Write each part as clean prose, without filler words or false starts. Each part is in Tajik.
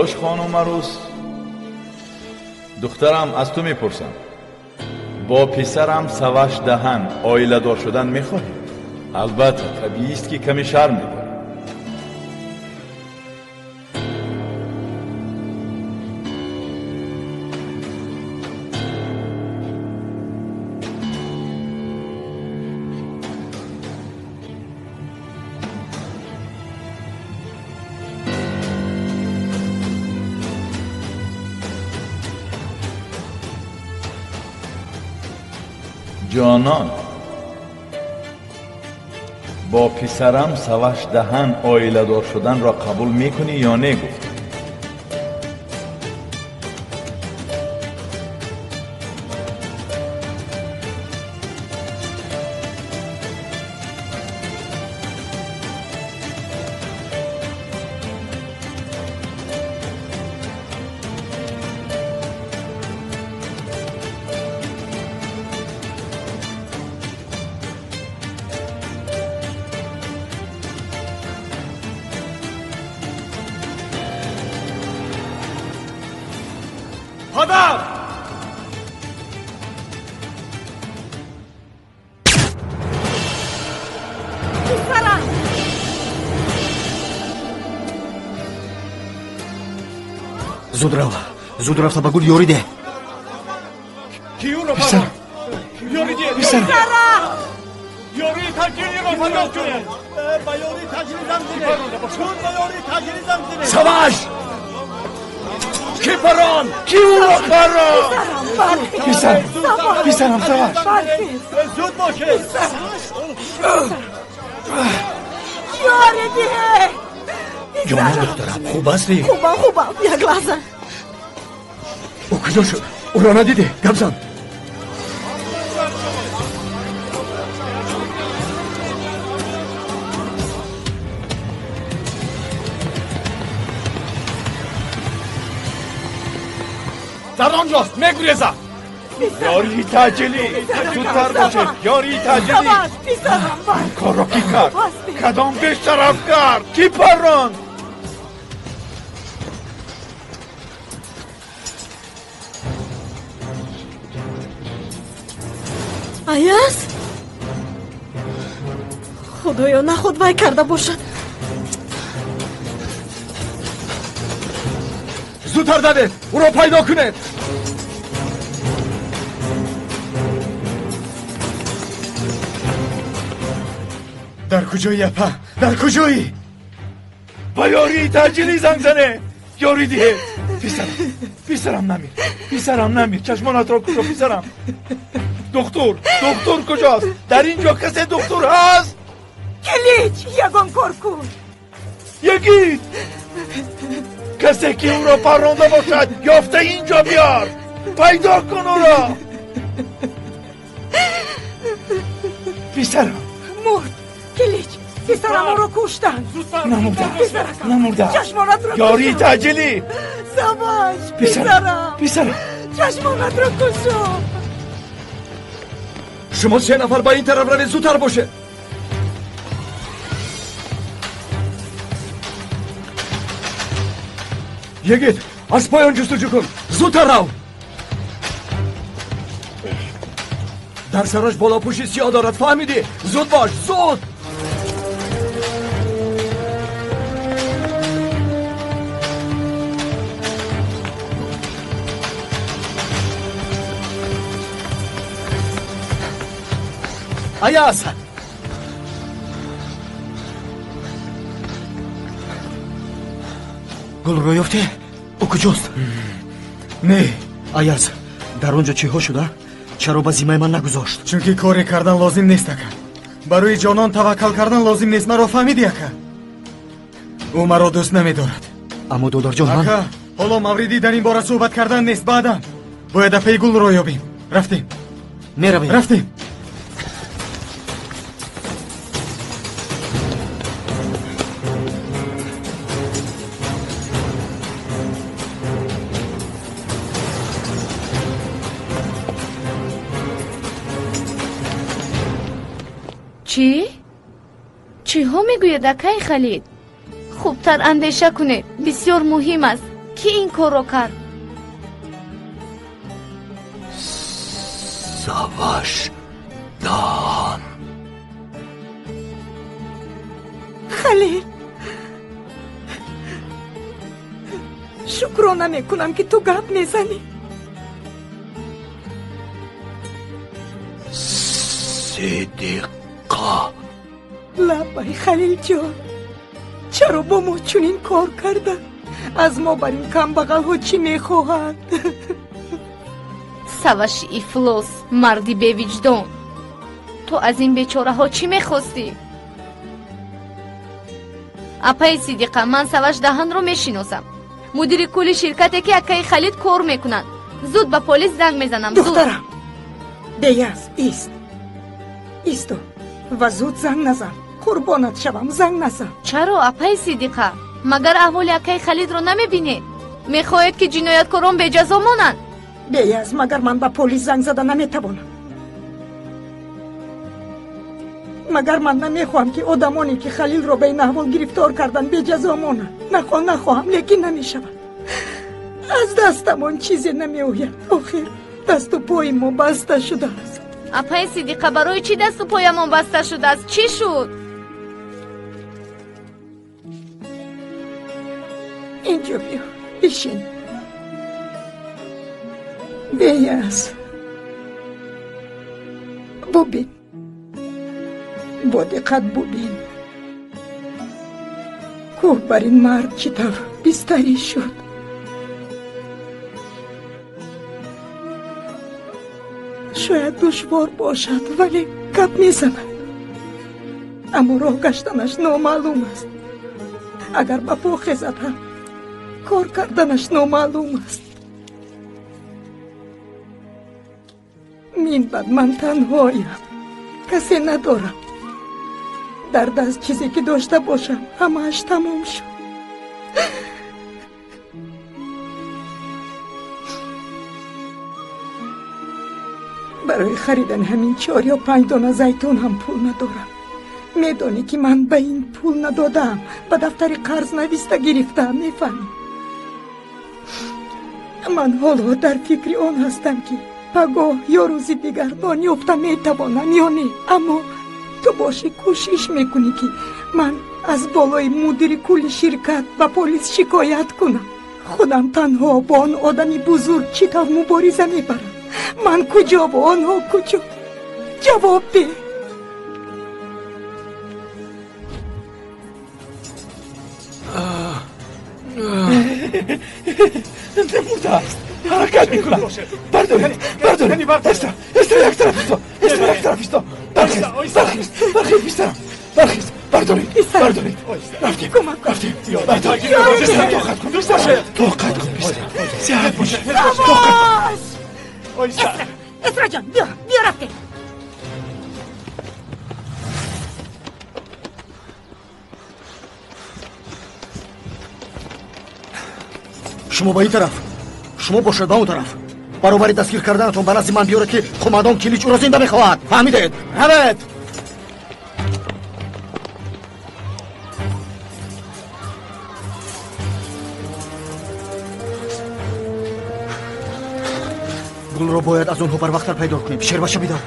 Додаш, хонум арӯс, духтарам, аз ту мепурсам, бо писарам Саваш Даҳан оиладор шудан мехоҳӣ? Албатта, табиист, ки каме шарм медорӣ. Ҷонон, бо писарам Саваш Даҳан оиладор шуданро қабул мекунӣ ё не? Гуфт. Падар! Писарам! Зуд рав, зуд рафта ба Гул ёрӣ деҳ. Ки ӯро парронд? Ёрӣ диҳед! Писарам! Ёрии таҷилиро фарёд кунед! Ба ёрии таҷилӣ занг занед! Зуд ба ёрии таҷилӣ занг занед! Саваш! Ки парронд? Ки ӯро парронд? Писарам, писарам, Саваш! Зуд бошед! Ёрӣ диҳед! Ҷонон, духтарам, хуб ҳастӣ? Хубам, хубам, як лаҳза. Ӯ куҷо шуд? Ӯро надидӣ? Гап зан. Дар он ҷост, мегурезад. Ёрии таҷилӣ, зудтар бошед, ёрии таҷилӣ. Саваш, писарам, бархез. Корро кӣ кард? Кадом бешараф кард? Кӣ парронд? Аяз? Худоё, наход вай карда бошад. Зудтар давед, ӯро пайдо кунед. Дар куҷоӣ, апа? Дар куҷоӣ? Ба ёрии таҷилӣ занг занед, ёрӣ диҳед. Писарам, писарам, намир, писарам, намир, чашмонатро кушо, писарам. Духтур, духтур куҷост? Дар ин ҷо касе духтур ҳаст? Килич, ягон кор кун. Ягит, касе ки ӯро парронда бошад, ёфта ин ҷо биёр, пайдо кун ӯро. Писарам мурд. Килич, писарам, ӯро куштанд. Намурда, Писаракам, намурда. чашмонатро Ёрии кушо. таҷилӣ. Саваш, Писарам, писарам, писарам. чашмонатро кушо. Шумо се нафар ба ин тараф равед, зудтар бошед. Йигит, аз поён ҷустуҷӯ кун, зудтар рав. Дар сараш болопӯши сиёҳ дорад, фаҳмидӣ? Зуд бош, зуд. Аяз! Гулро ёфтӣ? Ӯ куҷост? Не. Аяз, дар он ҷо чиҳо шуда? Чаро ба зиммаи ман нагузошт? Чунки коре кардан лозим нест, ака. Барои ҷонон таваккал кардан лозим нест, маро фаҳмидӣ, ака? Ӯ маро дӯст намедорад. Аммо, додарҷон, ман Ака, ҳоло мавриди дар ин бора суҳбат кардан нест, баъдан. Бояд апаи Гулро ёбем. Рафтем. Меравем. Рафтем. Чӣ? Чиҳо мегӯяд, акай Халид? Хубтар андеша кунед, бисёр муҳим аст. Кӣ ин корро кард? Саваш Даҳан. Халил, шукрона мекунам, ки ту гап мезанӣ. Сидиқа. Лаббай, Халилҷон, чаро бо мо чунин кор карда? Аз мо бар ин камбағалҳо чӣ мехоҳанд? Саваши ифлос, марди бевиҷдон, ту аз ин бечораҳо чӣ мехостӣ? Апаи Сидиқа, ман Саваш Даҳанро мешиносам, мудири кулли ширкате, ки акаи Халид кор мекунанд. Зуд ба полис занг мезанам. Духтарам, беяз, ист, исто ва зуд занг назан. Қурбонат шавам, занг назан. Чаро, апаи Сидиқа? Магар аҳволи акаи Халидро намебинед? Мехоҳед, ки ҷинояткорон беҷазо монанд? Беяз, магар ман ба полис занг зада наметавонам? Магар ман намехоҳам, ки одамоне, ки Халилро ба ин аҳвол гирифтор карданд, беҷазо монанд? Нахоҳ, нахоҳам, лекин намешавад. Аз дастамон чизе намеояд. Охир дасту пои мо баста шудааст. Апаи Сидиқа, барои чӣ дасту поямон баста шудааст? Чӣ шуд? Инҷо биё, бишин. Беяз, бубин, бо диққат бубин. Кӯҳ бар ин мард чӣ тавр бистарӣ шуд. Шояд душвор бошад, вале гап мезанад. Аммо роҳ гаштанаш номаълум аст. Агар ба по хезад ҳам, кор карданаш номаълум аст. Минбаъд ман танҳоям, касе надорам. Дар даст чизе ки дошта бошам, ҳамааш тамом шуд. Барои харидани ҳамин 4 ё 5 дона зайтун ҳам пул надорам. Медонӣ, ки ман ба ин пул надодаам, ба дафтари қарз нависта гирифтаам, мефаҳмӣ? Ман ҳоло дар фикри он ҳастам, ки пагоҳ ё рӯзи дигар нон ёфта метавонам ё не. Аммо ту бошӣ кӯшиш мекунӣ, ки ман аз болои мудири кулли ширкат ба полис шикоят кунам. Худам танҳо бо он одами бузург чӣ тавр мубориза мебарам? Ман куҷо ва онҳо куҷо? Ҷавоб деҳ. Намурдааст, ҳаракат мекунад. Бардоред, бардоред. Эстра, эстра, як тараф исто, эстра, як тараф исто. Бархез, бархез, бархез, писарам, бархез, бардоред, бардоред. Рафтем, рафтем. Бардоред. Писарам, тоқат кун, писарам, тоқат кун, писарам. Сиҳат бош, тоқат кун. Эстра, Эстраҷон, биё, биё, рафтем. Шумо ба ин тараф, шумо бошад ба он тараф. Баробари дастгир карданатон ба назди ман биёред, ки қумандон Килич ӯро зинда мехоҳад. Фаҳмидед? Равед! Гулро бояд аз онҳо барвақттар пайдо кунем. Шербаша бидор.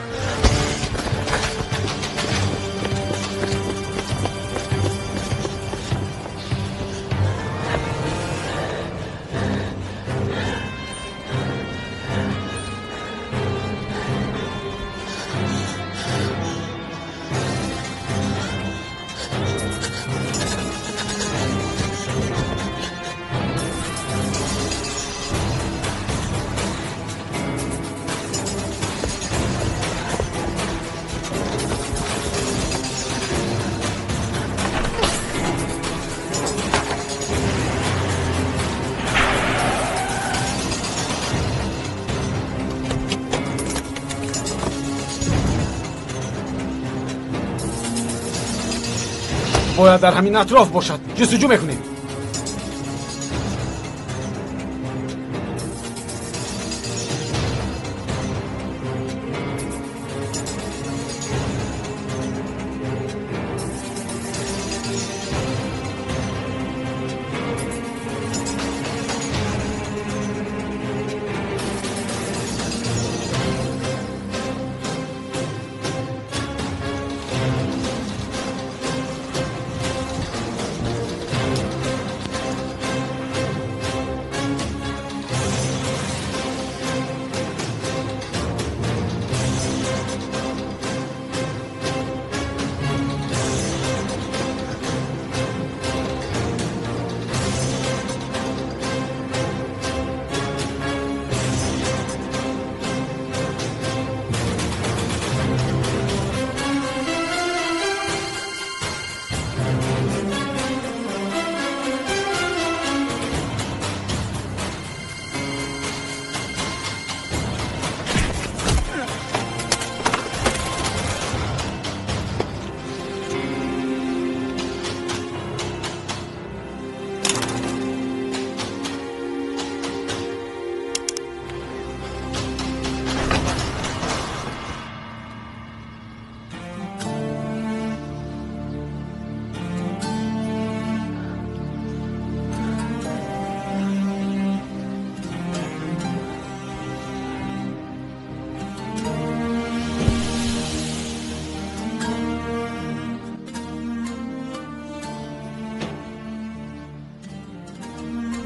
Бояд дар ҳамин атроф бошад. Ҷустуҷӯ мекунем.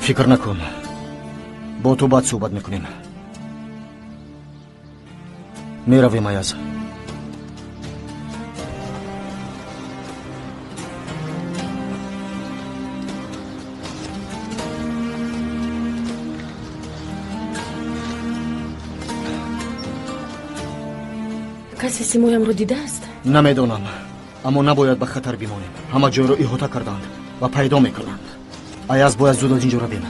Фикр накун, бо ту баъд суҳбат мекунем. Меравем, Аяз. Касе симоямро дидааст? Намедонам, аммо набояд ба хатар бимонем. Ҳама ҷойро иҳота карданд ва пайдо мекунанд. Аяз, бояд зуд аз ин ҷо равем.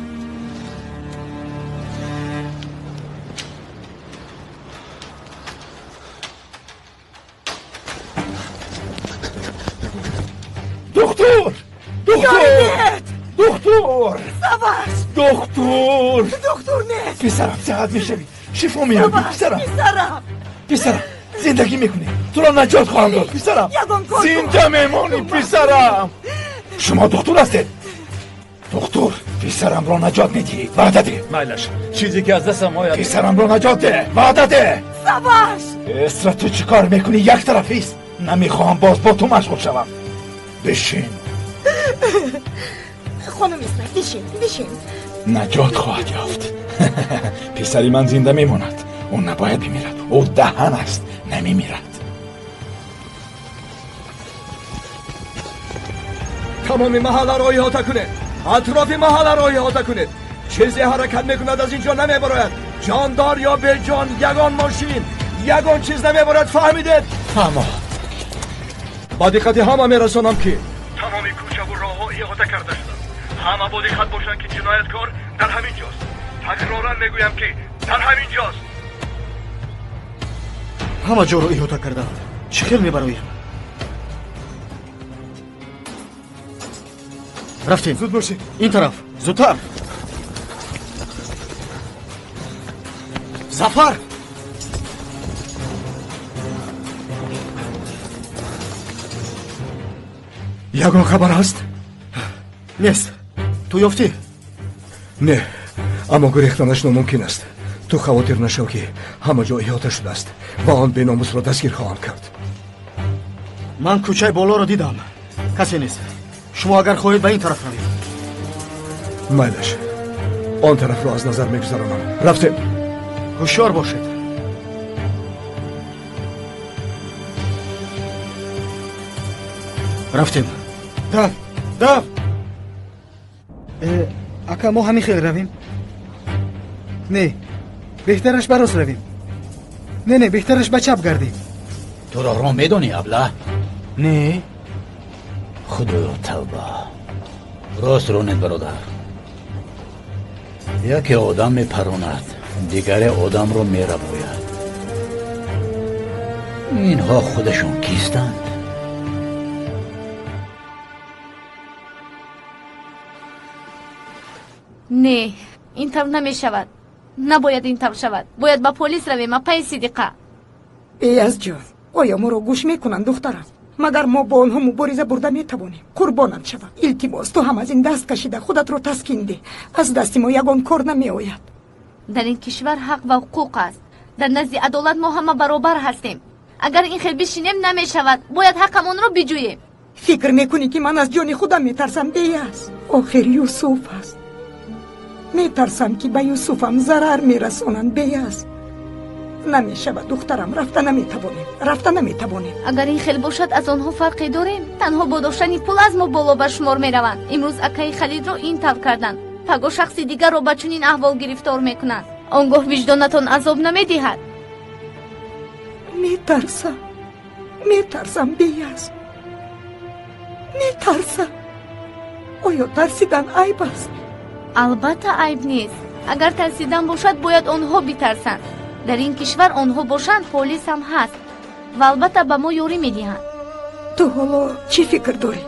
Духтур! Духтур! Духтур! Саваш! Духтур! Духтур нест! Писарам, сеҳат мешавӣ. Шифо меёбӣ, писарам. Писарам! Писарам, зиндагӣ мекунӣ. Туро наҷот хоҳам дод, писарам. Зинда мемонӣ, писарам. Шумо духтур ҳастед. Духтур, писарамро наҷот медиҳӣ. Ваъда деҳ. Майлаш, чизе ки аз дастам ояд. Писарамро наҷот деҳ. Ваъда деҳ. Саваш! Эсра, ту чӣ кор мекунӣ? Як тарафист. Намехоҳам боз бо ту машғул шавам. Бишин. Хонум Исра, бишин, бишин. Наҷот хоҳад ёфт. Писари ман зинда мемонад. Ӯ набояд бимирад. Ӯ даҳан аст, намемирад. Тамоми маҳалларо иҳота кунед. Атрофи маҳалларо иҳота кунед. Чизе ҳаракат мекунад аз инҷо намебарояд. Ҷондор ё беҷон, ягон мошин, ягон чиз намебарояд. Фаҳмидед? Фаҳмо. Ба диққати ҳама мерасонам ки тамоми кӯчаву роҳҳо иҳота карда шуданд. Ҳама бо диққат бошанд ки ҷинояткор дар ҳамин ҷост. Такроран мегӯям ки дар ҳамин ҷост. Ҳама ҷоро иҳота кардаанд. Чӣ хел мебароем? Рафтем. Зуд бошед. Ин тараф, зудтар. Зафар! Ягон хабар ҳаст? Нест. Ту ёфтӣ? Не, аммо гурехтанаш номумкин аст. Ту хавотир нашав ки ҳама ҷо иҳота шудааст ва он беномусро дастгир хоҳанд кард. Ман кӯчаи болоро дидам. Касе нест. Шумо агар хоҳед ба ин тараф равед. Майлаш, он тарафро аз назар мегузаронам. Рафтем. Ҳушёр бошед. Рафтем. Дав, дав. Ака, мо ҳамин хел равем? Не, беҳтараш ба рост равем. Не, не, беҳтараш ба чап гардем. Ту роҳро медонӣ, абла? Не. Худоё, тавба. Рост ронед, бародар. Яке одам мепаронад, дигаре одамро мерабояд. Инҳо худашон кистанд? Не, ин тавр намешавад. Набояд ин тавр шавад. Бояд ба полис равем, апаи Сидиқа. Беязҷон, оё моро гӯш мекунанд, духтарам? Магар мо бо онҳо мубориза бурда метавонем? Қурбонат шавам. Илтимос, ту ҳам аз ин даст кашида худатро таскин деҳ. Аз дасти мо ягон кор намеояд. Дар ин кишвар ҳақ ва ҳуқуқ аст. Дар назди адолат мо ҳама баробар ҳастем. Агар ин хел бишинем намешавад. Бояд ҳақамонро биҷӯем. Фикр мекунӣ ки ман аз ҷони худам метарсам, Беяз? Охир Юсуф аст. Метарсам ки ба Юсуфам зарар мерасонанд, Беяз. Намешавад, духтарам, рафта наметавонем, рафта наметавонем. Агар ин хел бошад, аз онҳо фарқе дорем. Танҳо бо доштани пул аз мо боло ба шумор мераванд. Имрӯз акаи Халидро ин тавр карданд. Паго шахси дигарро ба чунин аҳвол гирифтор мекунанд. Он гоҳ виҷдонатон азоб намедиҳад. Метарсам, метарсам, Беяз. Метарсам. Оё тарсидан айб аст? Албатта айб нест. Агар тарсидан бошад, бояд онҳо битарсанд. Дар ин кишвар онҳо бошанд, полис ҳам ҳаст ва албатта ба мо ёрӣ медиҳанд. Ту ҳоло чӣ фикр дорӣ?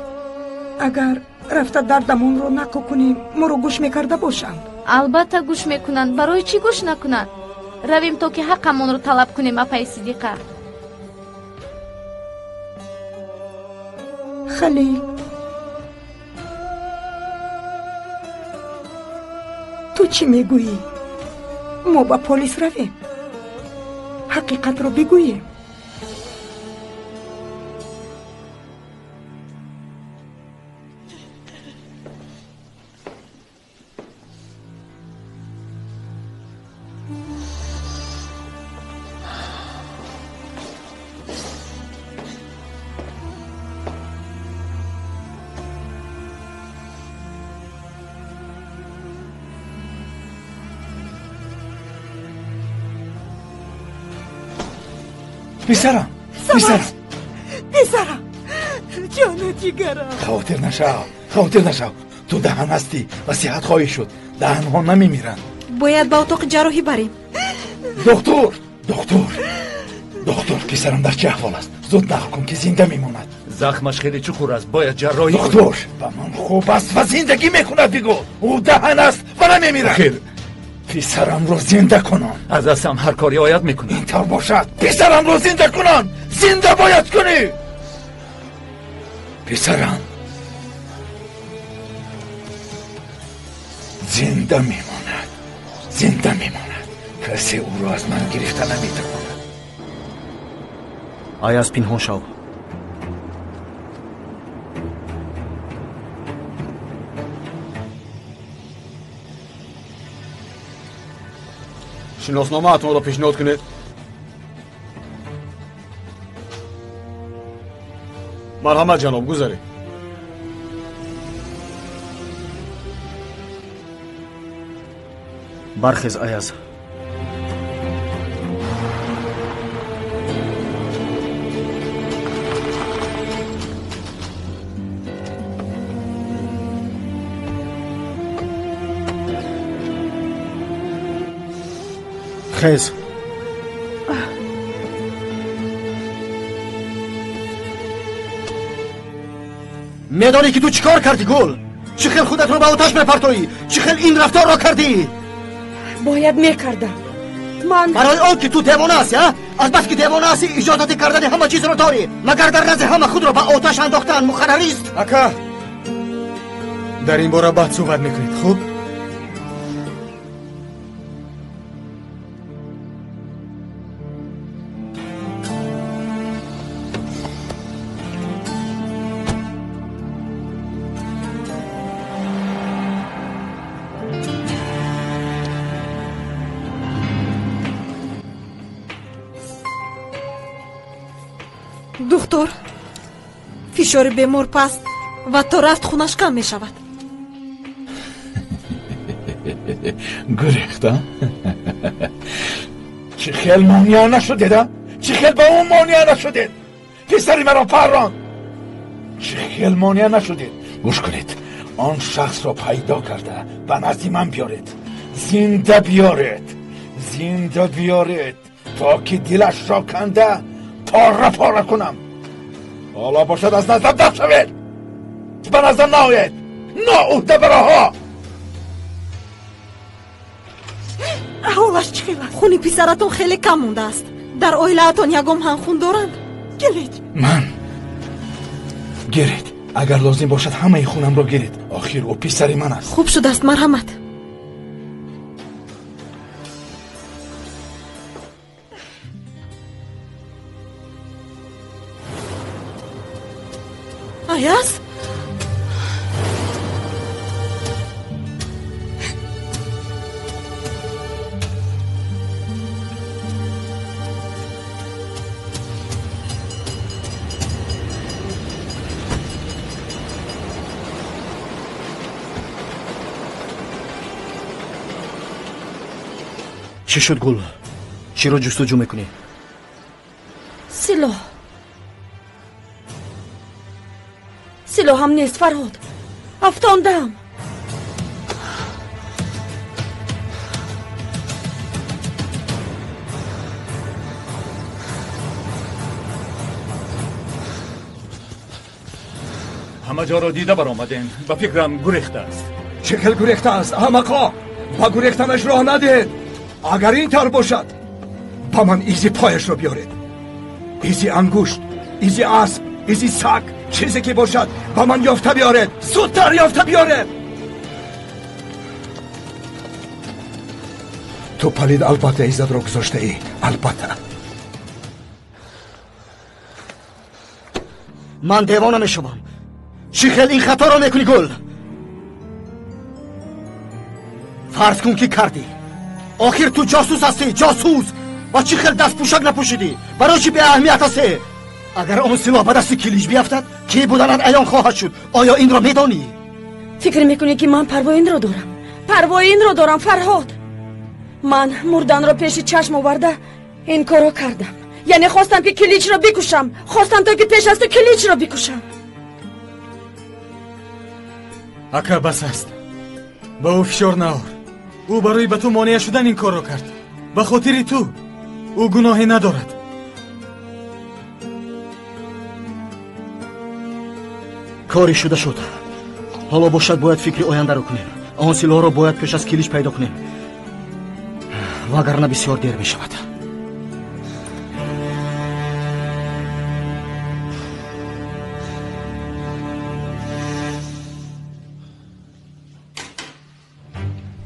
Агар рафта дардамонро нақл кунем, моро гӯш мекарда бошанд? Албатта гӯш мекунанд. Барои чӣ гӯш накунанд? Равем то ки ҳаққамонро талаб кунем, апаи Сидиқа. Халил, ту чӣ мегӯӣ? Мо ба полис равем, ҳақиқатро бигӯем. Писарам, писарам, писарам, ҷону ҷигарам. Хавотир нашав, хавотир нашав. Ту даҳан ҳастӣ ва сиҳат хоҳӣ шуд. Даҳанҳо намемиранд. Бояд ба утоқи ҷарроҳӣ барем. Доктор, доктор, доктор, писарам дар чӣ аҳвол аст? Зуд нақл кун ки зинда мемонад. Захмаш хеле чуқур аст, бояд ҷарроҳӣ. Доктор, ба ман хуб аст ва зиндагӣ мекунад бигӯ. Ӯ даҳан аст ва намемирад. Охир писарамро зинда кунон. Аз дастам ҳар кор риоят мекунам. Ин тавр бошад, писарамро зинда кунон. Зинда бояд кунӣ. Писарам зинда мемонад, зинда мемонад. Касе ӯро аз ман гирифта наметавонад. Аяз, пинҳон шав. Шиносномаатонро пешниҳод кунед. Марҳамат, ҷаноб, гузаред. Бархез, Аяз. Хез. Медонӣ ки ту чӣ кор кардӣ, Гул? Чӣ хел худатро ба оташ мепартоӣ? Чӣ хел ин рафторро кардӣ? Бояд мекардам. Ман барои он ки ту девона ҳастӣ, а? Аз бас ки девона ҳастӣ, иҷозати кардани ҳама чизро дорӣ. Магар дар назди ҳама худро ба оташ андохтан муқаррарист? Ака, дар ин бора баъд суҳбат мекунед, хуб? Духтур, фишори бемор паст ва то рафт хунаш кам мешавад. Гурехта? Чӣ хел монеа нашудед, а? Чӣ хел ба ӯ монеа нашудед? Писари маро парронд. Чӣ хел монеа нашудед? Гӯш кунед, он шахсро пайдо карда ба назди ман биёред. Зинда биёред, зинда биёред, то ки дилашро канда пора пора кунам. Ҳоло бошад аз наздам дафт шавед, ба наздам наоед, ноуҳдабароҳо. Аҳволаш чӣ хел аст? Хуни писаратон хеле кам мондааст. Дар оилаатон ягон ҳамхун доранд? Гиред. Ман гиред, агар лозим бошад ҳамаи хунамро гиред. Охир ӯ писари ман аст. Хуб шудааст, марҳамат. Аяз? Чӣ шуд, Гул? Чиро ҷустуҷӯ мекунӣ? Силоҳ. Силоҳам нест, Фарҳод. Афтондам. Ҳама ҷоро дида баромадем. Ба фикрам гурехтааст. Чӣ хел гурехтааст, аҳмақо? Ба гурехтанаш роҳ надиҳед. Агар ин тавр бошад, ба ман изи пояшро биёред. Изи ангушт, изи асп, изи саг, чизе ки бошад ба ман ёфта биёред. Зудтар ёфта биёред. Ту палид, албатта иззатро гузоштаӣ, албатта. Ман девона мешавам. Чӣ хел ин хаторо мекунӣ, Гул? Фарз кун ки кардӣ. Охир ту ҷосус ҳастӣ, ҷосус. Ва чӣ хел дастпӯшак напӯшидӣ? Барои чӣ беаҳамият ҳастӣ? Агар он силоҳ ба дасти Килич биафтад, кӣ буданат аён хоҳад шуд. Оё инро медонӣ? Фикр мекунӣ ки ман парвои инро дорам? Парвои инро дорам, Фарҳод. Ман мурданро пеши чашм оварда ин корро кардам. Яъне хостам ки Киличро бикушам. Хостам то ки пеш аз ту Киличро бикушам. Ака, бас аст. Ба ӯ фишор наор. Ӯ барои ба ту монеа шудан ин корро кард. Ба хотири ту. Ӯ гуноҳе надорад. Кори шуда шуд. Ҳоло бошад бояд фикри ояндаро кунем. Он силоҳро бояд пеш аз Килич пайдо кунем, вагарна бисёр дер мешавад.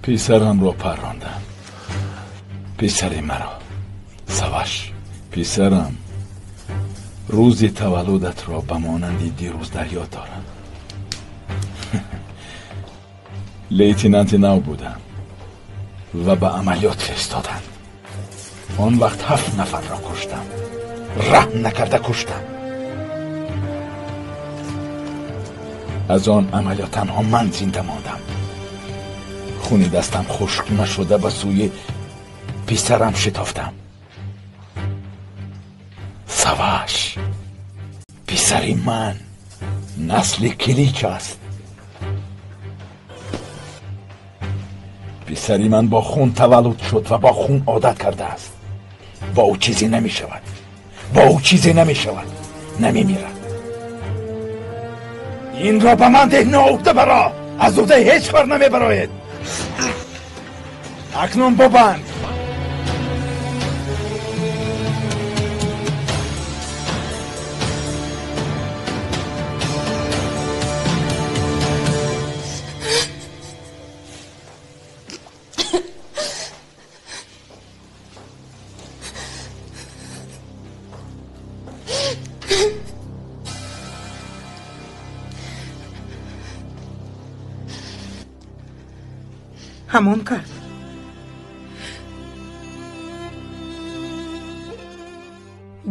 Писарамро паррондам. Писари маро. Саваш, писарам, рӯзи таваллудатро ба монанди дирӯз дар ёд дорам. Лейтенанти нав будам ва ба амалиёт фиристоданд. Он вақт 7 нафарро куштам. Раҳм накарда куштам. Аз он амалиёт танҳо ман зинда мондам. Хуни дастам хушк нашуда ба сӯи писарам шитофтам. Саваш, писари ман, насли Килич аст. Писари ман бо хун таваллуд шуд ва бо хун одат кардааст. Бо ӯ чизе намешавад. Бо ӯ чизе намешавад. Намемирад. Инро ба ман деҳ, ноуҳда баро. Аз уҳдаи ҳеҷ кор намебароед. Акнун бубанд. Ҳамон кард.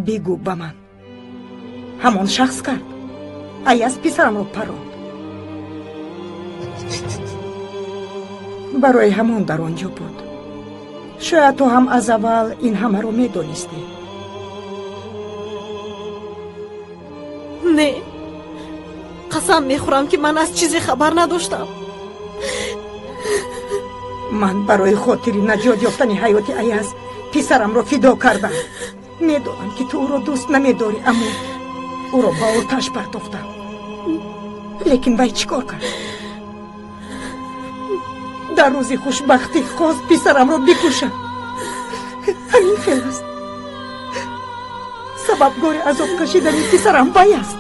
Бигӯ ба ман. Ҳамон шахс кард. Аяз писарамро паронд. Барои ҳамон дар он ҷо буд. Шояд ту ҳам аз аввал ин ҳамаро медонистӣ. Не, қасам мехӯрам ки ман аз чизе хабар надоштам. Ман барои хотири наҷот ёфтани ҳаёти Аяз писарамро фидо кардам. Медонам ки ту ӯро дӯст намедорӣ, аммо ӯро ба оташ партофтам. Лекин вай чӣ кор кард? Дар рӯзи хушбахтӣ хост писарамро бикушад. Ҳамин хел аст. Сабабгори азоб кашидани писарам вай аст.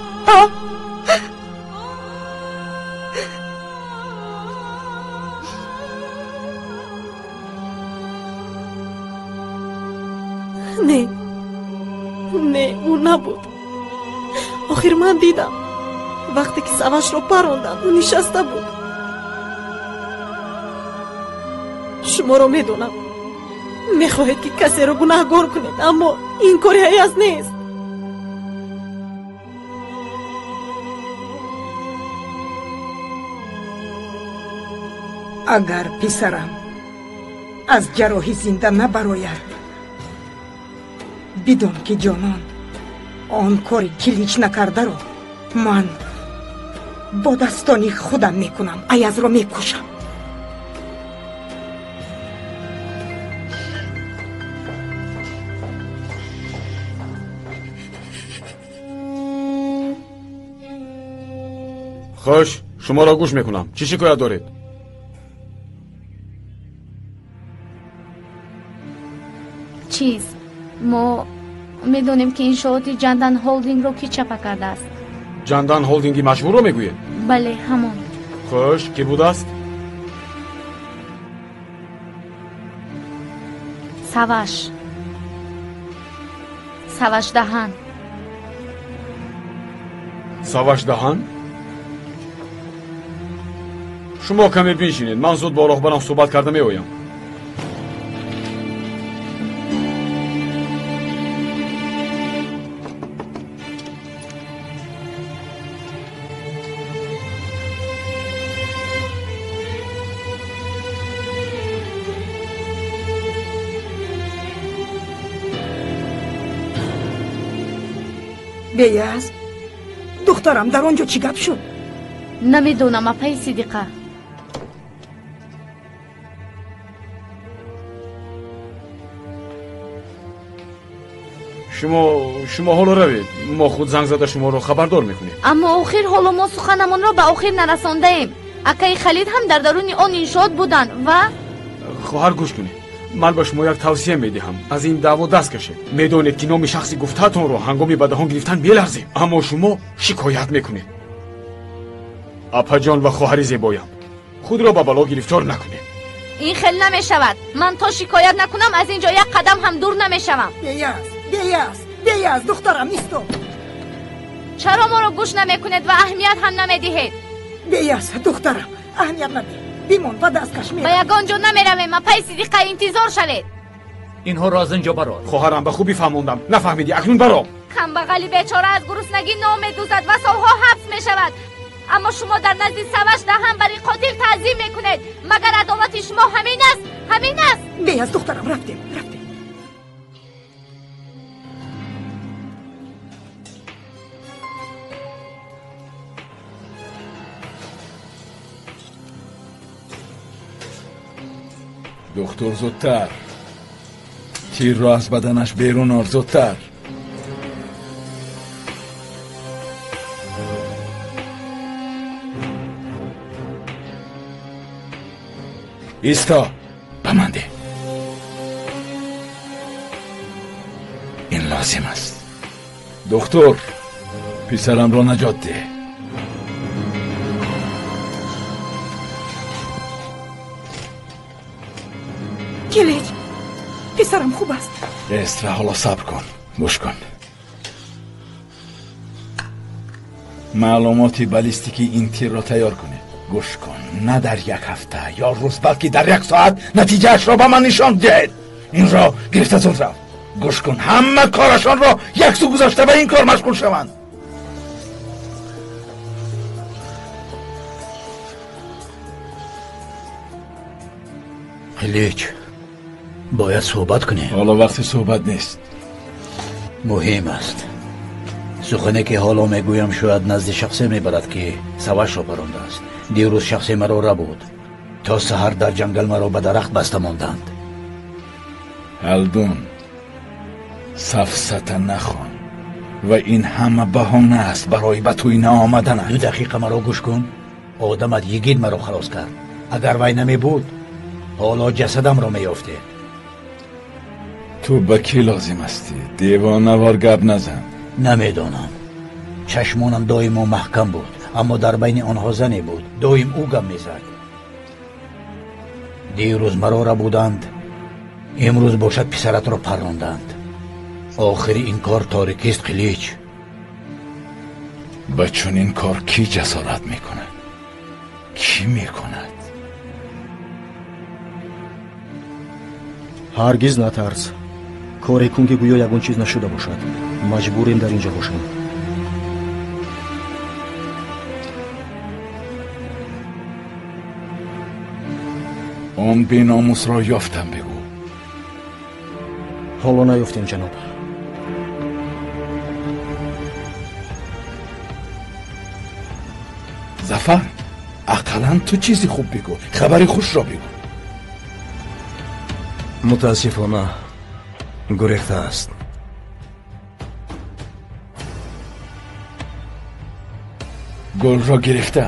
Не, не, ӯ набуд. Охир ман дидам. Вақте ки Савашро парондам, ӯ нишаста буд. Шуморо медонам. Мехоҳед ки касеро гунаҳгор кунед, аммо ин кори Аяз нест. Агар писарам аз ҷарроҳӣ зинда набарояд, бидон ки ҷонон, он кори Килич накардаро ман бо дастони худам мекунам. Аязро мекушам. Хуш, шуморо гӯш мекунам. Чӣ шикоят доред? Чиз, мо медонем ки иншооти Ҷандан Холдингро ки чапа кардааст. Ҷандан Холдинги машҳурро мегӯед? Бале, ҳамон. Хуш, кӣ будааст? Саваш. Саваш Даҳан. Саваш Даҳан? Шумо каме биншинед, ман зуд бо роҳбарам суҳбат карда меоям. Беяз, духтарам, дар он ҷо чӣ гап шуд? Намедонам, апаи Сидиқа. Шумо ҳоло равед, мо худ занг зада шуморо хабардор мекунем. Аммо охир ҳоло мо суханамонро ба охир нарасондаем. Акаи Халид ҳам дар даруни он иншоот буданд ва хоҳар, гӯш кунед, ман ба шумо як тавсия медиҳам. Аз ин даъво даст кашед. Медонед ки номи шахси гуфтаатонро ҳангоми ба даҳон гирифтан меларзем, аммо шумо шикоят мекунед. Апаҷон ва хоҳари зебоям, худро ба бало гирифтор накунед. Ин хел намешавад. Ман то шикоят накунам аз ин ҷо як қадам ҳам дур намешавам. Беяз, беяз, беяз, духтарам, исто. Чаро моро гӯш намекунед ва аҳамият ҳам намедиҳед? Беяз, духтарам, аҳамият надиҳ. Бимон ва даст каш. Ба ягон ҷо намеравем, апаи Сидиқа, интизор шавед. Инҳоро аз ин ҷо барор. Хоҳарам, ба хубӣ фаҳмондам. Нафаҳмидӣ, акнун баро. Камбағали бечора аз гуруснагӣ ном медузад ва солҳо ҳабс мешавад. Аммо шумо дар назди Саваш даҳан бари қотил таъзим мекунед. Магар адолати шумо ҳамин аст? Ҳамин аст? Беяз, духтарам, рафтем, рафтем. Доктор, зудтар тирро аз баданаш берун ор, зудтар. Исто, ба ман деҳ. Ин лозим аст. Доктор, писарамро наҷот деҳ. Килич, писарам хуб аст. Эстра, ҳоло сабр кун, гӯш кун. Маълумоти баллистикии ин тирро тайёр кунед. Гӯш кун, на дар як ҳафта ё рӯз, балки дар як соат натиҷаашро ба ман нишон диҳед. Инро гирифта зуд рав. Гӯш кун, ҳама корашонро яксӯ гузошта ба ин кор машғул шаванд. Қилич, бояд суҳбат кунем. Ҳоло вақти суҳбат нест. Муҳим аст. Сухане ки ҳоло мегӯям шояд назди шахсе мебарад ки Савашро парондааст. Дирӯз шахсе маро рабуд. То саҳар дар ҷангал маро ба дарахт баста монданд. Ҳалдун, сафсата нахон ва ин ҳама баҳона аст барои ба тӯй наомаданат. 2 дақиқа маро гӯш кун. Одамат йигит маро халос кард. Агар вай намебуд, ҳоло ҷасадамро меёфтед. Ту ба кӣ лозим ҳастӣ? Девонавор гап назан. Намедонам. Чашмонам доимо маҳкам буд, аммо дар байни онҳо зане буд. Доим ӯ гап мезад. Дирӯз маро рабуданд, имрӯз бошад писаратро парронданд. Охири ин кор торикист, Қилич. Ба чунин кор кӣ ҷасорат мекунад? Кӣ мекунад? Ҳаргиз натарс. Коре кун ки гӯё ягон чиз нашуда бошад. Маҷбурем дар ин ҷо бошем. Он беномусро ёфтам, бигӯ. Ҳоло наёфтем, ҷаноб. Зафар, ақаллан ту чизи хуб бигӯ, хабари хушро бигӯ. Мутаассифона гурехтааст. Гулро гирифта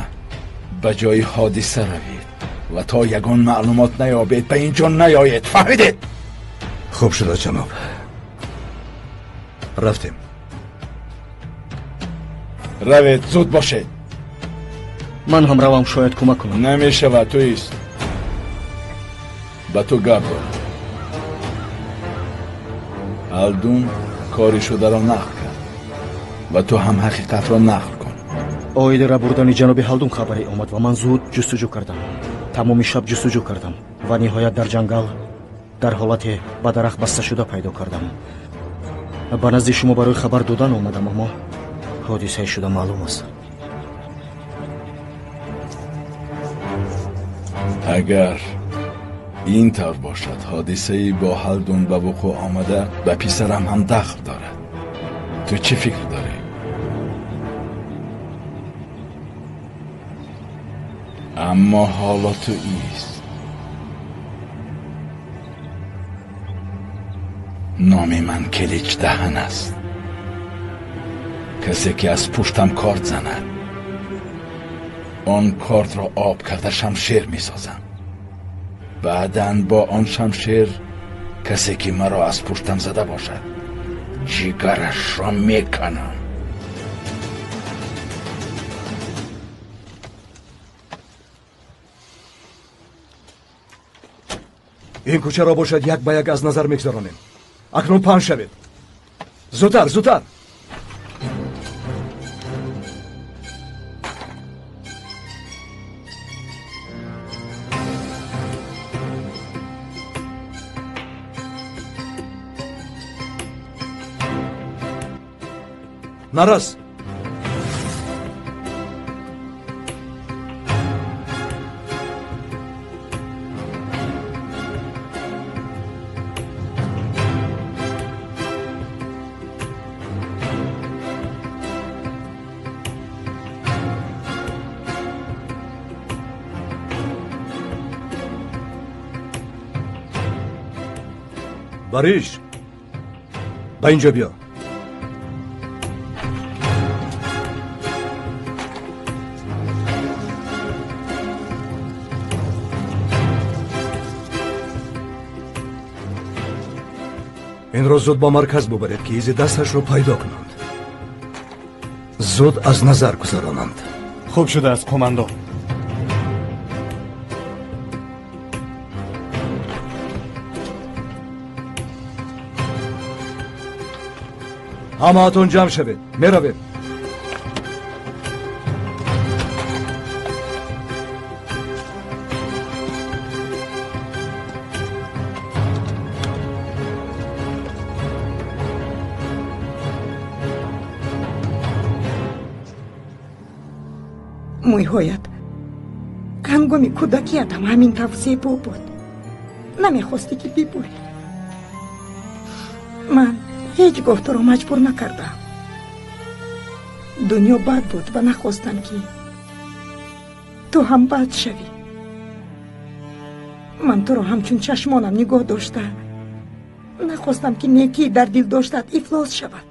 ба ҷои ҳодиса равед ва то ягон маълумот наёбед ба ин ҷо наёед. Фаҳмидед? Хуб шуда, ҷаноб. Рафтем. Равед, зуд бошед. Ман ҳам равам, шояд кӯмак кунам. Намешавад, ту ист. Ба ту гап дорам. Ҳалдун кори шударо нақл кард ва ту ҳам ҳақиқатро нақл кун. Оиди рабурдани ҷаноби Ҳалдун хабаре омад ва ман зуд ҷустуҷӯ кардам. Тамоми шаб ҷустуҷӯ кардам ва ниҳоят дар ҷангал дар ҳолате ба дарахт басташуда пайдо кардам. Ба назди шумо барои хабар додан омадам, аммо ҳодисаи шуда маълум аст. Агар ин тавр бошад, ҳодисаи бо Ҳалдун ба вуқӯъ омада ба писарам ҳам дахл дорад. Ту чӣ фикр дорӣ? Аммо ҳоло ту ист. Номи ман Килич Даҳан аст. Касе ки аз пуштам корд занад, он кортро об карда шамшер месозам. Баъдан бо он шамшер касе ки маро аз пуштам зада бошад, ҷигарашро меканам. Ин кӯчаро бошад як ба як аз назар мегузаронем. Акнун паҳн шавед. Зудтар, зудтар. Нарас. Бариш, ба инҷо биё. Инро зуд ба марказ бубаред, ки изи дасташро пайдо кунанд. Зуд аз назар гузаронанд. Хуб шудааст, қумандон. Ҳамаатон ҷамъ шавед, меравем. Мӯйҳоят ҳангоми кӯдакиятам ҳамин тавр зебо буд. Намехостӣ ки бибурӣ. Ман ҳеҷ гоҳ туро маҷбур накардам. Дунё бад буд ва нахостам, ки ту ҳам бад шавӣ. Ман туро ҳамчун чашмонам нигоҳ дошта, нахостам, ки некӣ дар дил доштаат ифлос шавад.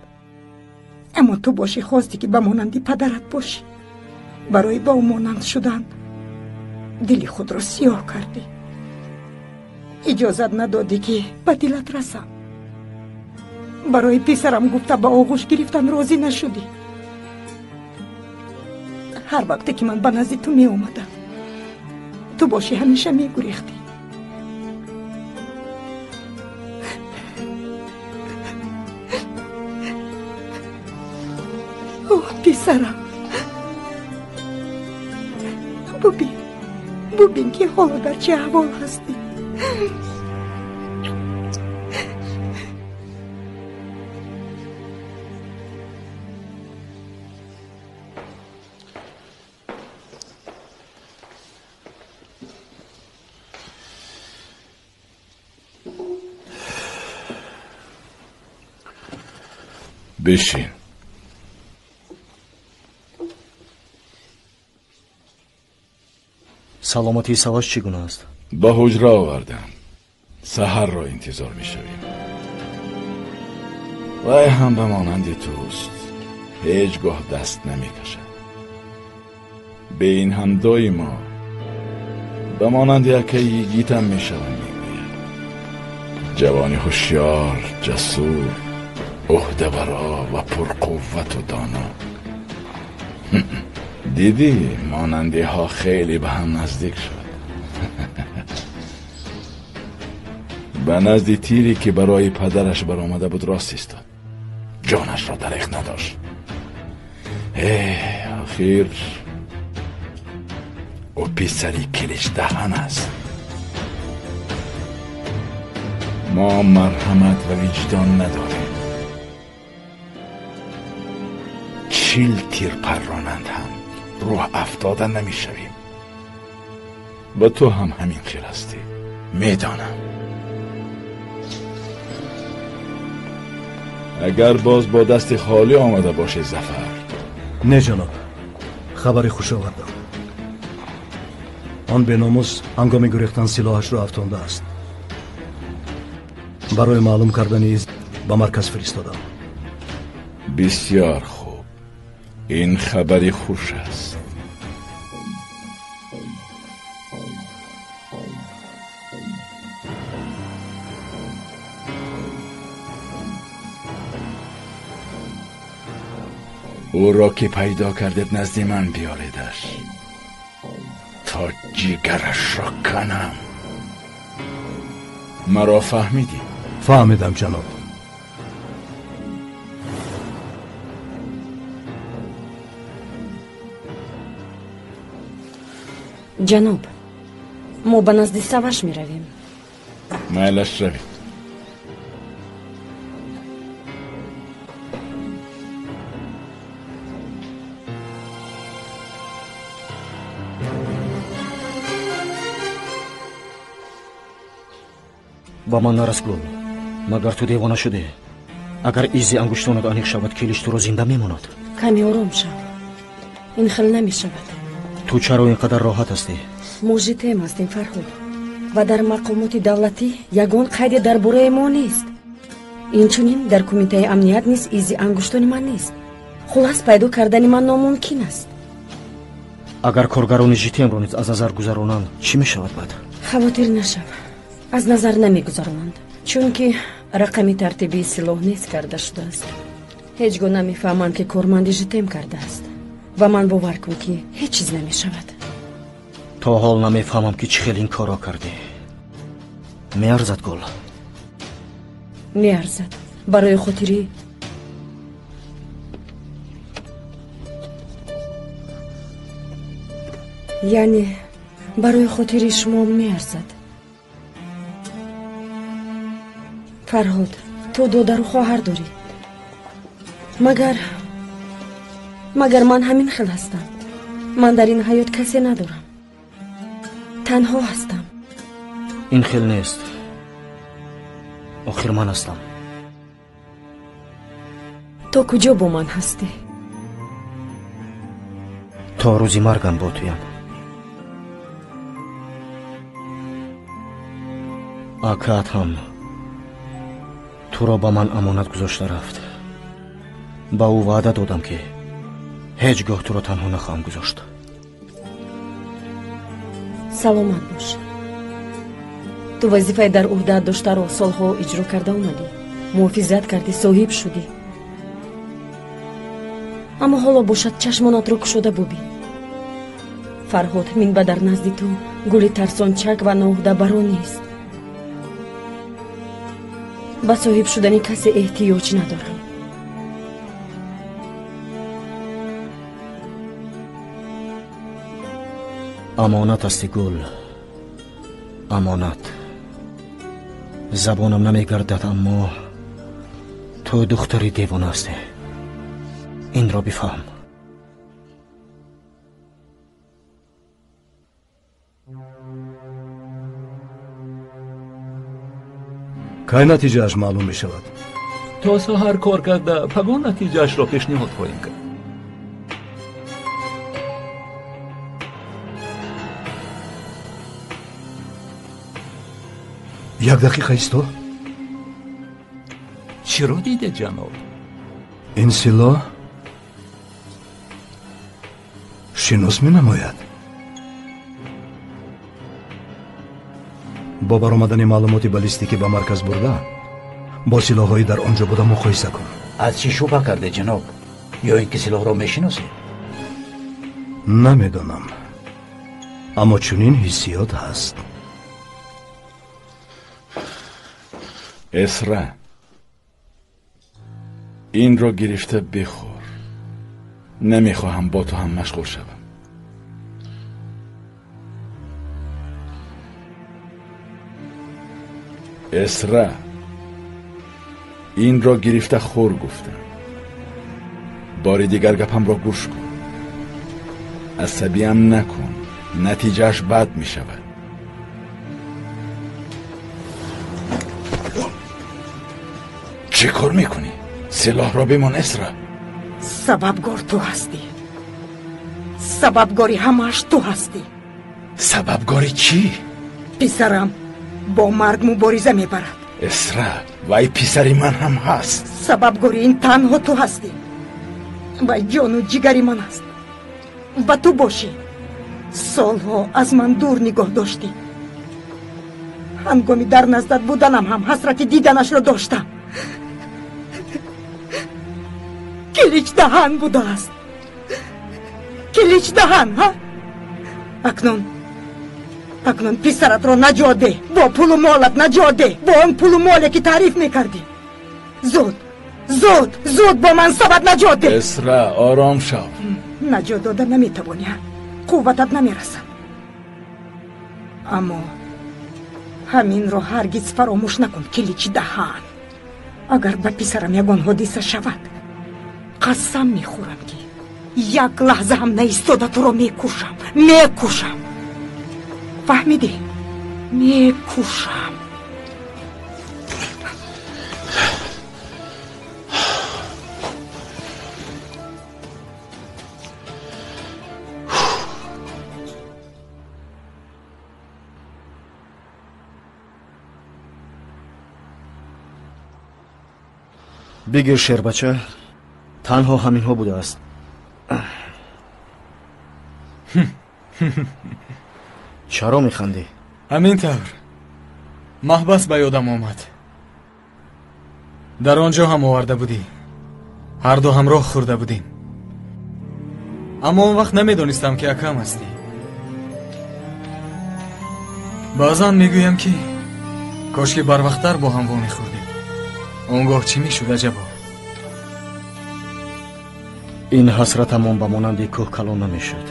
Аммо ту бошӣ хостӣ, ки ба монанди падарат бошӣ. Барои ба ӯ монанд шудан дили худро сиёҳ кардӣ. Иҷозат надодӣ, ки ба дилат расам. Барои писарам гуфта ба оғӯш гирифтан розӣ нашудӣ. Ҳар вақте ки ман ба назди ту меомадам, ту бошӣ ҳамеша мегурехтӣ. Оҳ, писарам, бубин, бубин, ки ҳоло дар чӣ аҳвол ҳастӣ. Бишин. Саломатии Саваш чӣ гуна аст? Ба ҳуҷра овардам. Саҳарро интизор мешавем. Вай ҳам ба монанди туст. Ҳеҷ гоҳ даст намекашад. Бе ин ҳам доимо ба монанди акаи йигитам мешавам, мегӯяд. Ҷавони ҳушёр, ҷасур, ӯҳдабаро ва пурқуввату доно. Дидӣ, монандиҳо хеле ба ҳам наздик шуд. Ба назди тире ки барои падараш баромада буд рост истод. Ҷонашро дареғ надошт. Охир ӯ писари Киличдаҳан аст. Мо марҳамат ва виҷдон надорем. 40 тир парронанд ҳам рӯҳ афтода намешавем. Ва ту ҳам ҳамин хел ҳастӣ. Медонам. Агар боз бо дасти холӣ омада бошӣ, Зафар. Не, ҷаноб, хабари хуш овардам. Он беномус ҳангоми гурехтан силоҳашро афтондааст. Барои маълум кардани из ба марказ фиристодам. Бисёр хуб, ин хабари хуш аст. Ӯро ки пайдо кардед, назди ман биёредаш, то ҷигарашро канам. Маро фаҳмидӣ? Фаҳмидам, ҷаноб. Ҷаноб, мо ба назди Саваш меравем. Майлаш, равед. Ба ман нарас, Гул. Магар ту девона шудӣ? Агар изи ангуштонат аниқ шавад, Килиш туро зинда мемонад. Каме ором шав, ин хел намешавад. Ту чаро ин қадар роҳат ҳастӣ? Мо ЖТМ ҳастем, Фарҳод, ва дар мақомоти давлатӣ ягон қайде дар бораи мо нест. Инчунин дар кумитаи амният низ изи ангуштони ман нест. Хулас, пайдо кардани ман номумкин аст. Агар коргарони ЖТМро низ аз назар гузаронанд, чӣ мешавад баъд? Хавотир нашав, аз назар намегузаронанд, чунки рақами тартибии силоҳ нест карда шудааст. Ҳеҷ гоҳ намефаҳманд, ки корманди ЖТМ кардааст. Ва ман бовар кун, ки ҳеҷ чиз намешавад. То ҳол намефаҳмам, ки чӣ хел ин корро кардӣ. Меарзад, Гул? Меарзад. Барои хотири яъне барои хотири шумо меарзад. Фарҳод, ту додару хоҳар дорӣ. Магар ман ҳамин хел ҳастам? Ман дар ин ҳаёт касе надорам, танҳо ҳастам. Ин хел нест. Охир ман ҳастам. То куҷо бо ман ҳастӣ? То рӯзи маргам бо туям. Акаат ҳам туро ба ман амонат гузошта рафт. Ба ӯ ваъда додам, ки ҳеҷ гоҳ туро танҳо нахоҳам гузошт. Саломат бош. Ту вазифаи дар ӯҳдаат доштаро солҳо иҷро карда омадӣ, муҳофизат кардӣ, соҳиб шудӣ. Аммо ҳоло бошад, чашмонатро кушода бубин. Фарҳод, минба дар назди ту гули тарсончак ва ноӯҳдабаро нест. Ба соҳиб шудани касе эҳтиёҷ надорам. Амонат ҳастӣ, Гул, амонат. Забонам намегардад, аммо ту духтари девона ҳастӣ. Инро бифаҳм. Кай натиҷааш маълум мешавад? То саҳар кор карда, пагон натиҷаашро пешниҳод хоҳем кард. Як дақиқа исто. Чиро диде, ҷаноб? Ин силоҳ шинос менамояд. Бо баромадани маълумоти баллистикӣ ба марказ бурда, бо силоҳҳои дар он ҷо буда муқоиса кун. Аз чӣ шубҳа карде, ҷаноб? Ё ин ки силоҳро мешиносед? Намедонам, аммо чунин ҳиссиёт ҳаст. Эсра, инро гирифта бихӯр. Намехоҳам бо ту ҳам машғул шавам. Эсра, инро гирифта хӯр гуфтам. Бори дигар гапамро гӯш кун. Асабиям накун, натиҷааш бад мешавад. Чӣ кор мекунӣ? Силоҳро бимон, Эсра. Сабабгор ту ҳастӣ. Сабабгори ҳамааш ту ҳастӣ. Сабабгори чӣ? Писарам бо марг мубориза мебарад. Эсра, вай писари ман ҳам ҳаст. Сабабгори ин танҳо ту ҳастӣ. Вай ҷону ҷигари ман аст. Ва ту бошӣ. Солҳо аз ман дур нигоҳ доштӣ. Ҳангоми дар наздат буданам ҳам ҳасрати диданашро доштам. Килич даҳан будааст. Килич даҳан, ҳа? Акнун писаратро наҷот деҳ. Бо пулу молат наҷот деҳ. Бо он пулу моле ки таъриф мекардӣ. Зуд, зуд, зуд бо мансабат наҷот деҳ. Эсра, ором шав. Наҷот дода наметавонӣ, қувватат намерасад. Аммо ҳаминро ҳаргиз фаромӯш накун, киличи даҳан. Агар ба писарам ягон ҳодиса шавад, қасам мехӯрам ки як лаҳза ҳам наистода туро мекушам, мекушам. Фаҳмидӣ? Мекушам. Бигир шербача, танҳо ҳаминҳо будааст. Чаро механдӣ? Ҳамин тавр маҳбас ба ёдам омад. Дар он ҷо ҳам оварда будӣ. Ҳарду ҳамроҳ хӯрда будем. Аммо он вақт намедонистам ки акам ҳастӣ. Баъзан мегӯям ки кошки барвақттар бо ҳам вомехӯрдем. Он гоҳ чӣ мешуд аҷабо? Ин ҳасратамон ба монанди кӯҳ калон намешуд.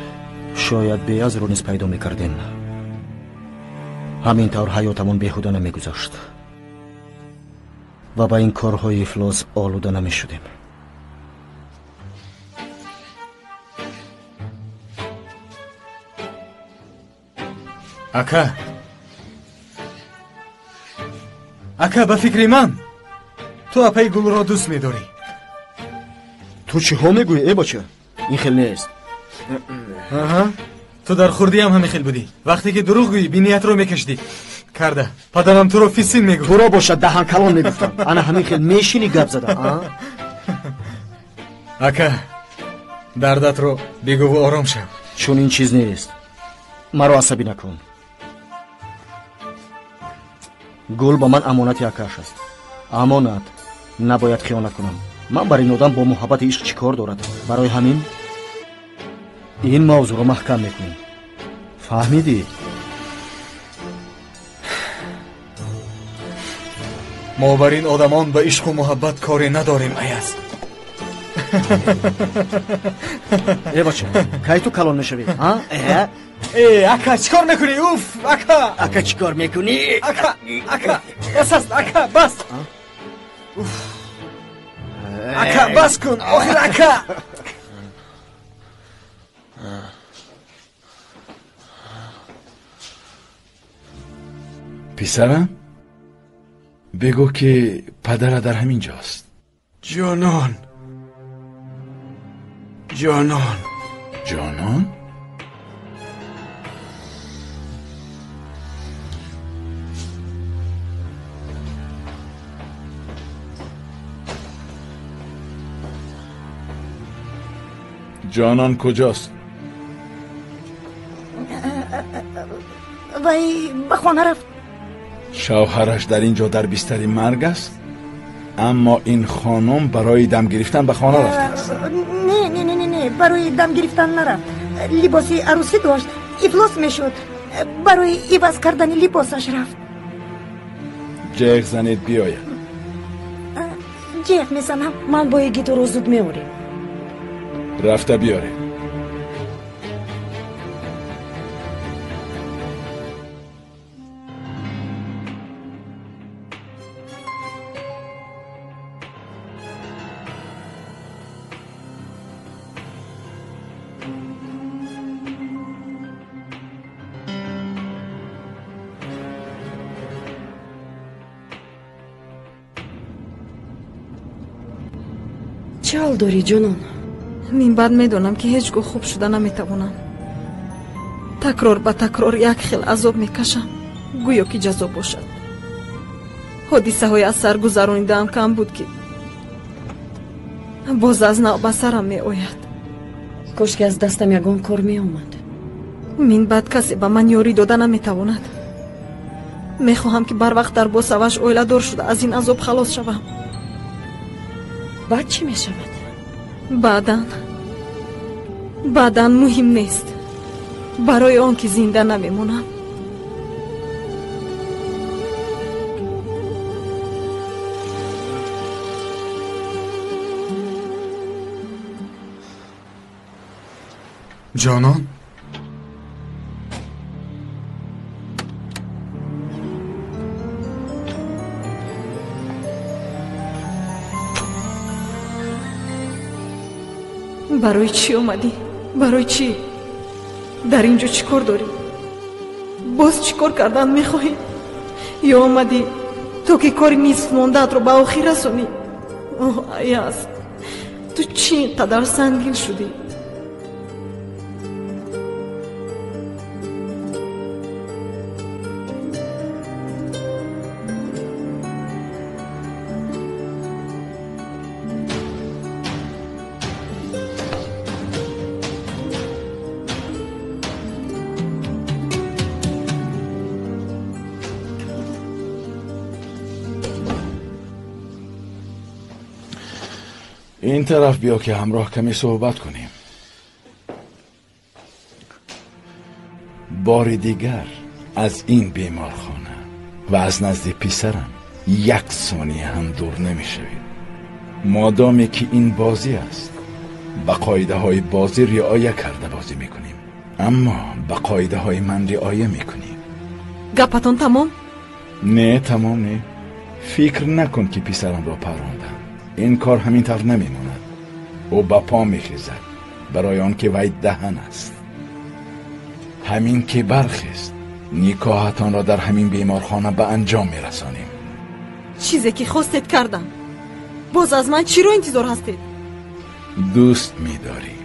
Шояд беазро низ пайдо мекардем. Ҳамин тавр ҳаётамон беҳуда намегузашт ва ба ин корҳои ифлос олуда намешудем. Ака, ака, ба фикри ман ту апаи Гулро дӯст медорӣ. Ту чиҳо мегӯӣ, э бача? Ин хел нест. Аҳа, ту дар хурдиам ҳамин хел будӣ. Вақте ки дурӯғ гӯӣ, биниятро мекашидӣ. Карда падарам туро фисин мегуфт. Туро бошад даҳанкалон мегуфтам. Ана ҳамин хел мешинӣ гап зада. Ака, дардатро бигӯву ором шав. Чунин чиз нест. Маро асабӣ накун. Гул ба ман амонати акааш аст. Амонат. Набояд хиёнат кунам. Ман бар ин одам бо муҳаббати ишқ чӣ кор дорад? Барои ҳамин ин мавзӯъро маҳкам мекунем. Фаҳмидӣ? Мо бар ин одамон ба ишқу муҳаббат коре надорем, Аяз. Э бача, кай ту калон мешавӣ? Э, ака, чӣ кор мекунӣ? Уф, ака! Ака, чӣ кор мекунӣ? Ака, ака, бас аст, ака, бас! Уф! Ака, бас кун, охир ака! Писарам, бигӯ ки падара дар ҳамин ҷост. Ҷонон, ҷонон, ҷонон? Ҷонон куҷост? Вай ба хона рафт. Шавҳараш дар ин ҷо дар бистари марг аст, аммо ин хонум барои дам гирифтан ба хона рафтааст. Не, не, не, не, не, барои дам гирифтан нарафт. Либоси арӯсӣ дошт, ифлос мешуд. Барои иваз кардани либосаш рафт. Ҷеғ занед биёяд. Ҷеғ мезанам. Ман бо игитро зуд меорем. Рафта биёред. Чӣ ҳол дорӣ, ҷонон? Мин баъд медонам ки ҳеҷ гоҳ хуб шуда наметавонам. Такрор ба такрор як хел азоб мекашам, гӯё ки ҷазо бошад. Ҳодисаҳои аз сар гузаронидаам кам буд, ки боз аз нав ба сарам меояд. Кош ки аз дастам ягон кор меомад. Минбаъд касе ба ман ёрӣ дода наметавонад. Мехоҳам ки барвақттар бо Саваш оиладор шуда аз ин азоб халос шавам. Баъд чӣ мешавад? Баъдан муҳим нест, барои он ки зинда намемонам. Ҷонон, барои чӣ омадӣ? Барои чӣ? Дар ин ҷо чӣ кор дорӣ? Боз чӣ кор кардан мехоҳӣ? Ё омадӣ то ки кори нисф мондаатро ба охир расонӣ? Оҳ, Аяз, ту чӣ ин қадар сангин шудӣ? این طرف بیا که همراه کمی صحبت کنیم. بار دیگر از این بیمارخانه و از نزد پسرم یک ثانیه هم دور نمیشوید. مادامی که این بازی است به قاعده های بازی رعایت کرده بازی میکنیم، اما به قاعده های من رعایت میکنیم. گپتون تمام؟ نه تمام نه. فکر نکن که پسرم را پراندم. این کار همین طور نمیماند. او به پا میخیزد برای آنکه وی دهن است. همین که برخیست نیکاهتان را در همین بیمارخانه به انجام میرسانیم. چیزی که خواستید کردم. باز از من چی رو انتظار هستید؟ دوست میداری.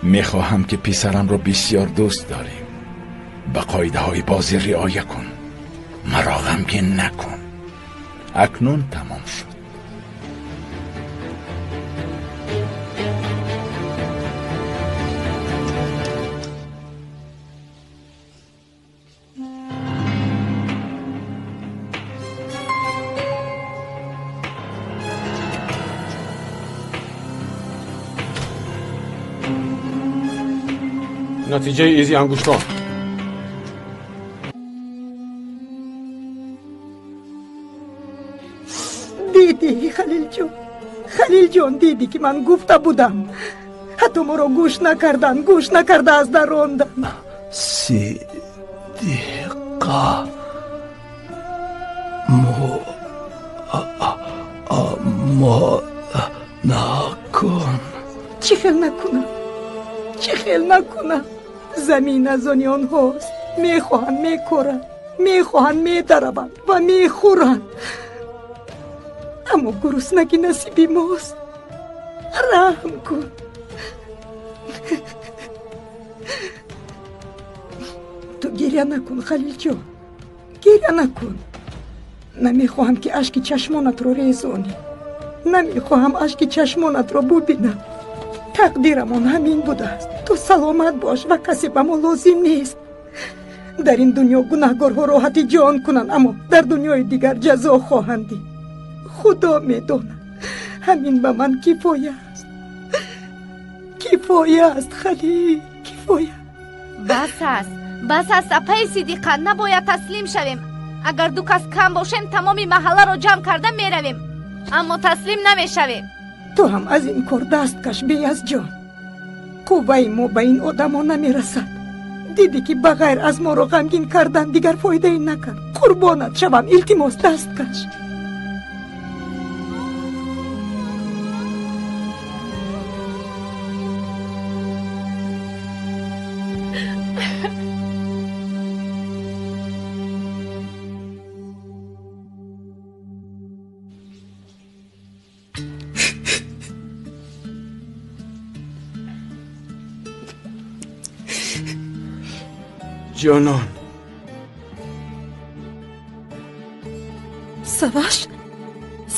میخواهم که پسرم را بسیار دوست داریم. به قاعده های بازی رعایت کن. مرا غمگین نکن. اکنون تمام شد. натиҷаи изи ангуштон. Дидӣ, Халилҷон, Халилҷон, дидӣ ки ман гуфта будам. Ҳатто моро гӯш накардан, гӯш накарда аз дар рондан. Сидиқа мо накун. Чӣ хел накунам? Чӣ хел накунам? Замин аз они онҳост. Мехоҳанд мекоранд, мехоҳанд медараванд ва мехӯранд. Аммо гуруснагӣ насиби мост. Раҳм кун. Ту гиря накун, Халилҷон, гиря накун. Намехоҳам ки ашки чашмонатро резонӣ. Намехоҳам ашки чашмонатро бубинам. Тақдирамон ҳамин будааст. Ту саломат бош ва касе ба мо лозим нест. Дар ин дунё гунаҳгорҳо роҳати ҷон кунанд, аммо дар дунёи дигар ҷазо хоҳанд дид. Худо медонад, ҳамин ба ман кифоя аст. Кифоя аст, Халил, кифоя. Бас аст, бас аст, апаи Сидиқа, набояд таслим шавем. Агар ду кас кам бошем, тамоми маҳалларо ҷамъ карда меравем, аммо таслим намешавем. Ту ҳам аз ин кор даст каш, Беязҷон. Қувваи мо ба ин одамо намерасад. Дидӣ ки ба ғайр аз моро ғамгин кардан дигар фоидае накард. Қурбонат шавам, илтимос, даст каш. Ҷонон. Саваш?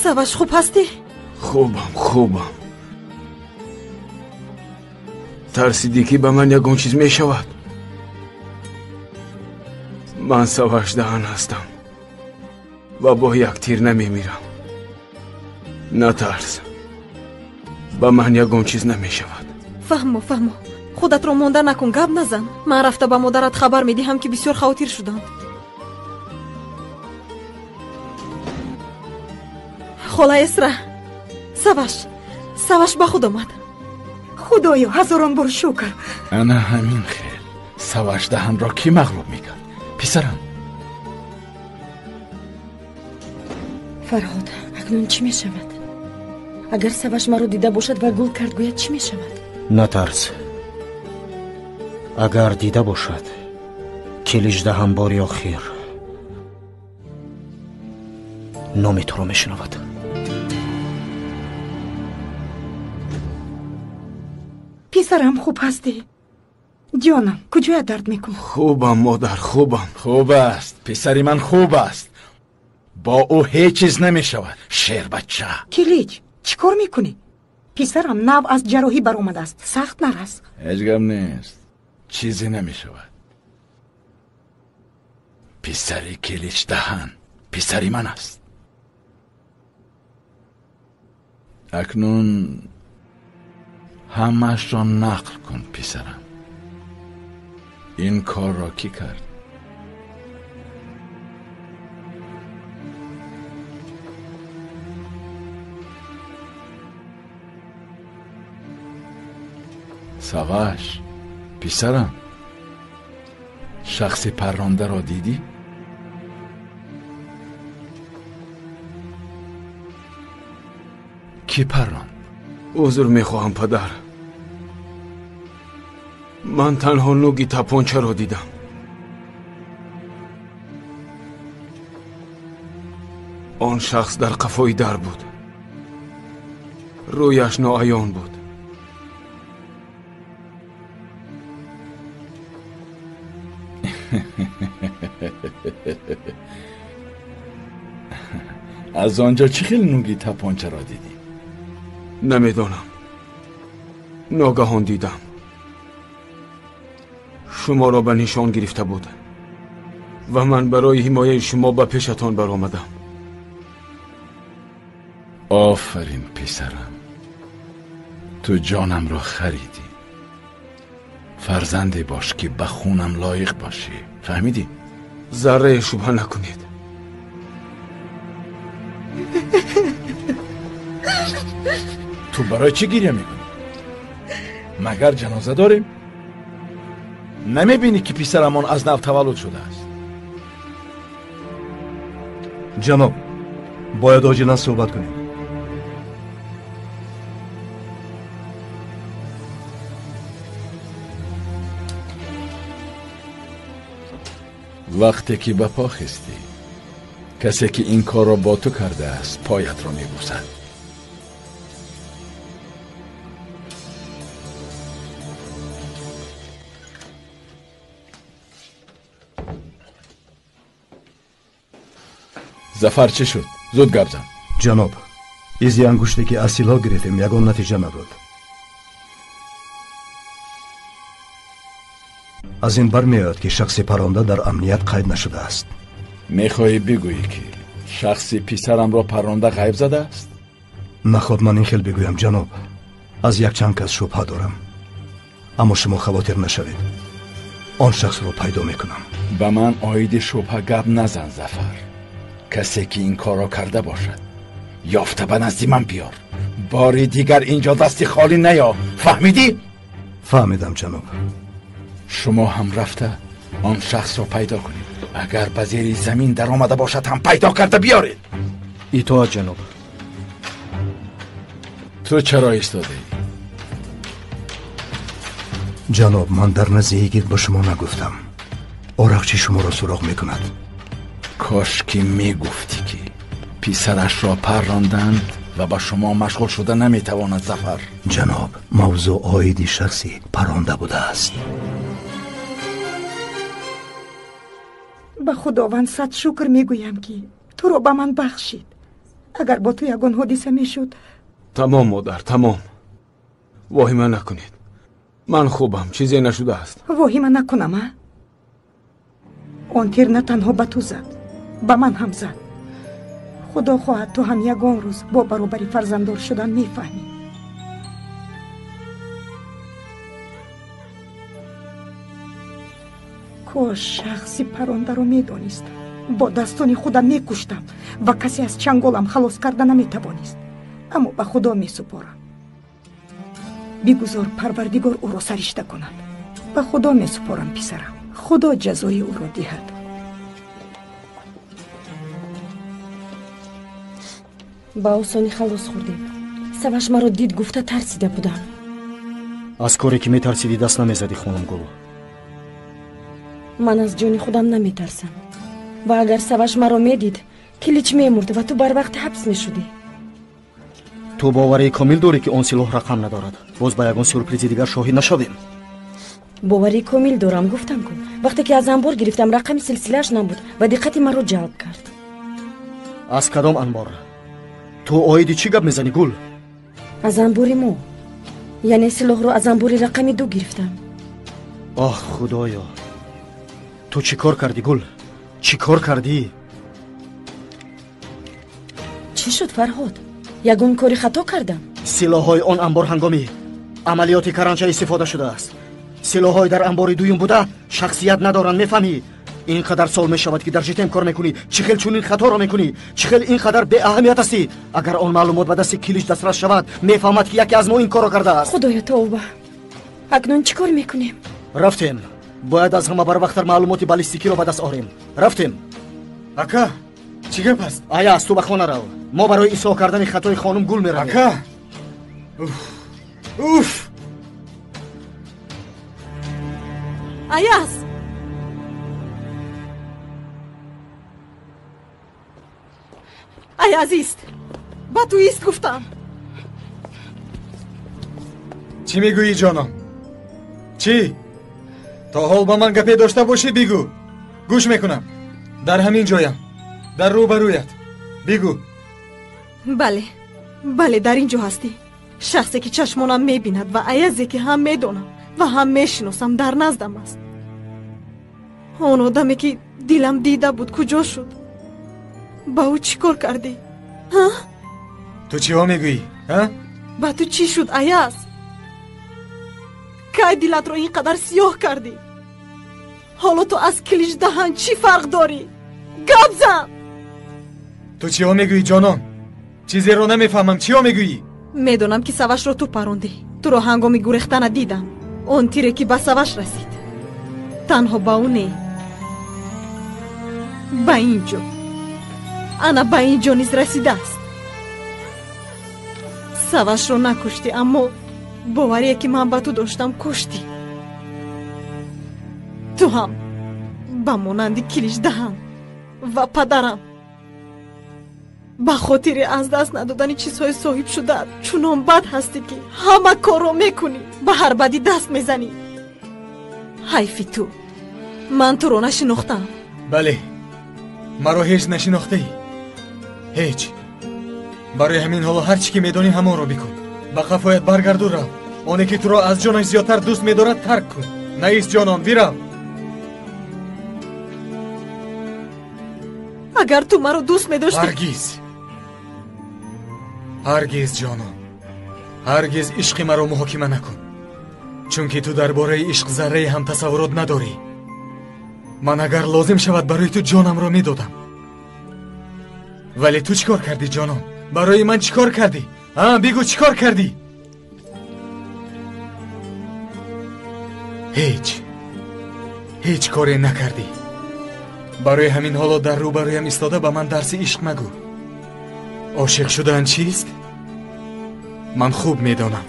Саваш, хуб ҳастӣ? Хубам, хубам. Тарсидӣ ки ба ман ягон чиз мешавад? Ман Саваш даҳан ҳастам ва бо як тир намемирам. Натарс, ба ман ягон чиз намешавад. Фаҳмо, фаҳмо. Худатро монда накун, гап назан. Ман рафта ба модарат хабар медиҳам, ки бисёр хавотир шуданд. Хола Эсра, Саваш, Саваш ба худ омад. Худоё, ҳазорон бор шукр. Ана ҳамин хел Саваш даҳанро кӣ мағлуб мекард? Писарам. Фарҳод, акнун чӣ мешавад? Агар Саваш маро дида бошад ва гул кард, гӯяд чӣ мешавад? Натарс. Агар дида бошад, Килич даҳан бори охир номи туро мешунавад. Писарам, хуб ҳастӣ? Ҷонам, куҷоя дард мекунад? Хубам, модар, хубам. Хуб аст, писари ман хуб аст. Бо ӯ ҳеҷ чиз намешавад, шербача. Килич, чӣ кор мекунӣ? Писарам нав аз ҷарроҳӣ баромадааст, сахт нарас. Ҳеҷ гап нест, чизе намешавад. Писари Килич даҳан писари ман аст. Акнун ҳамаашро нақл кун, писарам. Ин корро кӣ кард? Саваш, писарам, шахси паррондаро дидӣ? Кӣ парронд? Узр мехоҳам, падар. Ман танҳо нуги тапончаро дидам. Он шахс дар қафои дар буд. Рӯяш ноаён буд. Аз он ҷо чӣ хел нуги тапончаро дидӣ? Намедонам. Ногаҳон дидам. Шуморо ба нишон гирифта буд ва ман барои ҳимояи шумо ба пешатон баромадам. Офарин, писарам. Ту ҷонамро харидӣ. Фарзанде бош, ки ба хунам лоиқ бошӣ. Фаҳмидӣ? Заррае шубҳа накунед. Ту барои чӣ гиря мекунӣ? Магар ҷаноза дорем? Намебинӣ, ки писарамон аз нав таваллуд шудааст? Ҷаноб, бояд оҷилан суҳбат кунем. Вақте ки ба по хестӣ, касе ки ин корро бо ту кардааст, поятро мебӯсад. Зафар, чӣ шуд? Зуд гап зан. Ҷаноб, изи ангуште ки аз силоҳ гирифтем, ягон натиҷа надод. Аз ин бармеояд, ки шахси парронда дар амният қайд нашудааст. Мехоҳӣ бигӯӣ, ки шахси писарамро парронда ғайб задааст? Наход ман ин хел бигӯям, ҷаноб. Аз якчанд кас шубҳа дорам. Аммо шумо хавотир нашавед. Он шахсро пайдо мекунам. Ба ман оиди шубҳа гап назан, Зафар. Касе ки ин корро карда бошад, ёфта ба назди ман биёр. Бори дигар инҷо дасти холӣ наё. Фаҳмидӣ? Фаҳмидам, ҷаноб. Шумо ҳам рафта он шахсро пайдо кунед. Агар ба зери замин даромада бошад, ҳам пайдо карда биёред. Итоат, ҷаноб. Ту чаро истодаӣ? Ҷаноб, ман дар назди йигит ба шумо нагуфтам. Орақчи шуморо суроғ мекунад. Кош ки мегуфтӣ, ки писарашро парронданд ва ба шумо машғул шуда наметавонад, Зафар. Ҷаноб, мавзӯъ оиди шахси парронда будааст. Ба Худованд сад шукр мегӯям, ки туро ба ман бахшид. Агар бо ту ягон ҳодиса мешуд. Тамом, модар, тамом. Воҳима накунед. Ман хубам, чизе нашудааст. Воҳима накунам, а? Он тир на танҳо ба ту зад, ба ман ҳам зад. Худо хоҳад, ту ҳам ягон рӯз бо баробари фарзанддор шудан мефаҳмӣ. Кош шахси парондаро медонистам, бо дастони худам мекуштам ва касе аз чанголам халос карда наметавонист. Аммо ба Худо месупорам. Бигузор Парвардигор ӯро саришта кунад. Ба Худо месупорам, писарам. Худо ҷазои ӯро диҳад. Ба осонӣ халос хӯрдем. Саваш маро дид, гуфта тарсида будам. Аз коре ки метарсидӣ даст намезадӣ, хонум Гул. Ман аз ҷони худам наметарсам. Ва агар Саваш маро медид, Килич мемурд ва ту барвақт ҳабс мешудӣ. Ту боварии комил дорӣ, ки он силоҳ рақам надорад? Боз ба ягон сюрпризи дигар шоҳид нашавем. Боварии комил дорам, гуфтам ку. Вақте ки аз анбор гирифтам, рақами силсилааш набуд ва диққати маро ҷалб кард. Аз кадом анбор? Ту оиди чӣ гап мезанӣ, Гул? Аз анбори мо. Яъне силоҳро аз анбори рақами 2 гирифтам. Оҳ, Худоё! Ту чӣ кор кардӣ, Гул? Чӣ кор кардӣ? Чӣ шуд, Фарҳод? Ягон кори хато кардам? Силоҳҳои он анбор ҳангоми амалиёти каранча истифода шудааст. Силоҳҳои дар анбори дуюм буда шахсият надоранд, мефаҳмӣ? Ин қадар сол мешавад, ки дар ЖТМ кор мекунӣ. Чӣ хел чунин хаторо мекунӣ? Чӣ хел ин қадар беаҳамият ҳастӣ? Агар он маълумот ба дасти Килич дастрас шавад, мефаҳмад, ки яке аз мо ин корро кардааст. Худоё, тавба! Акнун чӣ кор мекунем? Рафтем. Бояд аз ҳама барвақттар маълумоти баллистикиро ба даст орем. Рафтем. Ака, чӣ гап аст? Аяз, ту ба хона рав. Мо барои ислоҳ кардани хатои хонум Гул меравем. Ака! Уф! Аяз! Аяз, ист! Ба ту ист гуфтам. Чӣ мегӯӣ, ҷонон? Чӣ? То ҳол ба ман гапе дошта бошӣ, бигӯ. Гӯш мекунам. Дар ҳамин ҷоям. Дар рӯбарӯят. Бигӯ. Бале, бале, дар ин ҷо ҳастӣ. Шахсе ки чашмонам мебинад ва Аязе ки ҳам медонам ва ҳам мешиносам дар наздам аст. Он одаме ки дилам дида буд куҷо шуд? Ба ӯ чӣ кор кардӣ? Ҳа? Ту чиҳо мегӯӣ, ҳа? Ба ту чӣ шуд, Аяз? Кай дилатро ин қадар сиёҳ кардӣ? Ҳоло ту аз Килич даҳан чӣ фарқ дорӣ? Гап зан! Ту чиҳо мегӯӣ, ҷонон? Чизеро намефаҳмам, чиҳо мегӯӣ? Медонам, ки Савашро ту парондӣ. Туро ҳангоми гурехтана дидам. Он тире ки ба Саваш расид, танҳо ба ӯ не, ба ин ҷо, ана ба ин ҷо низ расидааст. Савашро накуштӣ, аммо боварие ки ман ба ту доштам куштӣ. Ту ҳам ба монанди Килич даҳан ва падарам ба хотири аз даст надодани чизҳои соҳиб шудаат чунон бад ҳастӣ, ки ҳама корро мекунӣ, ба ҳар бадӣ даст мезанӣ. Ҳайфи ту, ман туро нашинохтам. Бале, маро ҳеҷ нашинохтаӣ. Ҳеҷ. Барои ҳамин ҳоло ҳар чӣ ки медонӣ ҳамонро бикун. Ба қафоят баргарду рав. Оне ки туро аз ҷонаш зиёдтар дӯст медорад тарк кун. Наист, ҷонон, бирав. Агар ту маро дӯст медоштӣ. Ҳаргиз, ҳаргиз, ҷонон, ҳаргиз ишқи маро муҳокима накун, чунки ту дар бораи ишқ заррае ҳам тасаввурот надорӣ. Ман агар лозим шавад барои ту ҷонамро медодам. Вале ту чӣ кор кардӣ, ҷонон? Барои ман чӣ кор кардӣ? А, бигӯ, чӣ кор кардӣ? Ҳеҷ, ҳеҷ коре накардӣ. Барои ҳамин ҳоло дар рӯбарӯям истода ба ман дарси ишқ магӯ. Ошиқ шудан чист? Ман хуб медонам.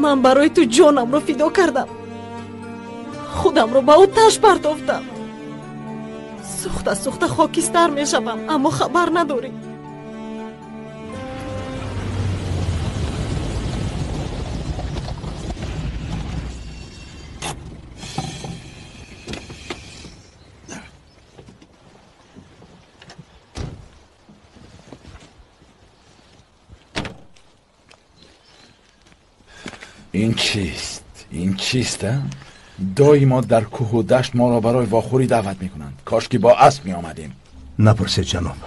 Ман барои ту ҷонамро фидо кардам. Худамро ба оташ партофтам. Сӯхта сӯхта хокистар мешавам, аммо хабар надорӣ. Ин чист? Ин чист, а? Доимо дар кӯҳу дашт моро барои вохӯрӣ даъват мекунанд. Кош ки бо асп меомадем. Напурсед, ҷаноб.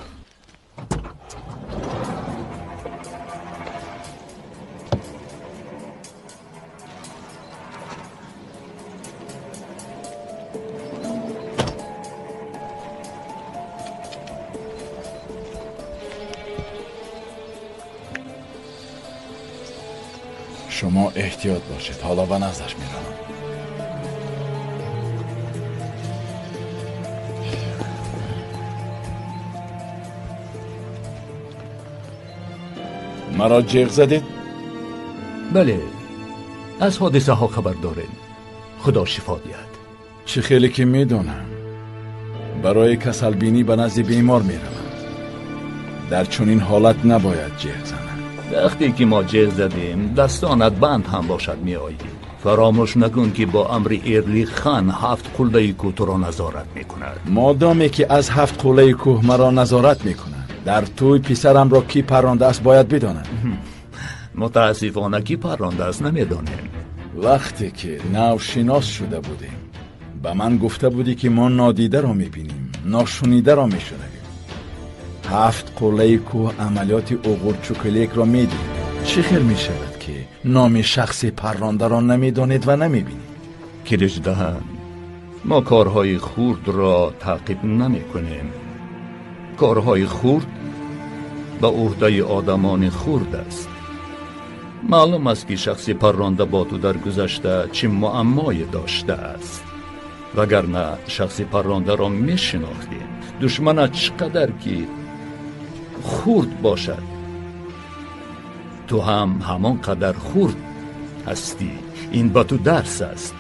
شما احتیاط باشید. حالا به نزدش میروم. مرا جیغ زدید؟ بله، از حادثه ها خبر داریم. خدا شفا دهد. چه خیلی که میدونم. برای کسلبینی به نزد بیمار میروم. در چنین حالت نباید جیغ زنم. وقتی که ما جیغ زدیم دستانت بند هم باشد می آیی. فراموش نکن که با امر ایرلی خان 7 قله کوه تو را نظارت می کند. مادامی که از 7 قله کوه مرا نظارت می کند، در توی پسرم را کی پرانده است باید بدانم. متاسفانه کی پرانده است نمیدانیم. وقتی که نوشناس شده بودیم به من گفته بودی که ما نادیده را میبینیم، ناشنیده را میشنویم. 7 قله کوه عملیات اوغورچوکلیک را میدید. چه خیر میشود که نام شخص پرانده را نمیدانید و نمیبینید؟ کلیج دهن، ما کارهای خرد را تعقیب نمیکنیم. کارهای خرد به عهده آدمان خرد است. معلوم است که شخص پرانده با تو در گذشته چه معمایی داشته است، وگرنه شخص پرانده را می شناختیم. دشمنت چقدر که خرد باشد تو هم همان قدر خرد هستی. این با تو درس است.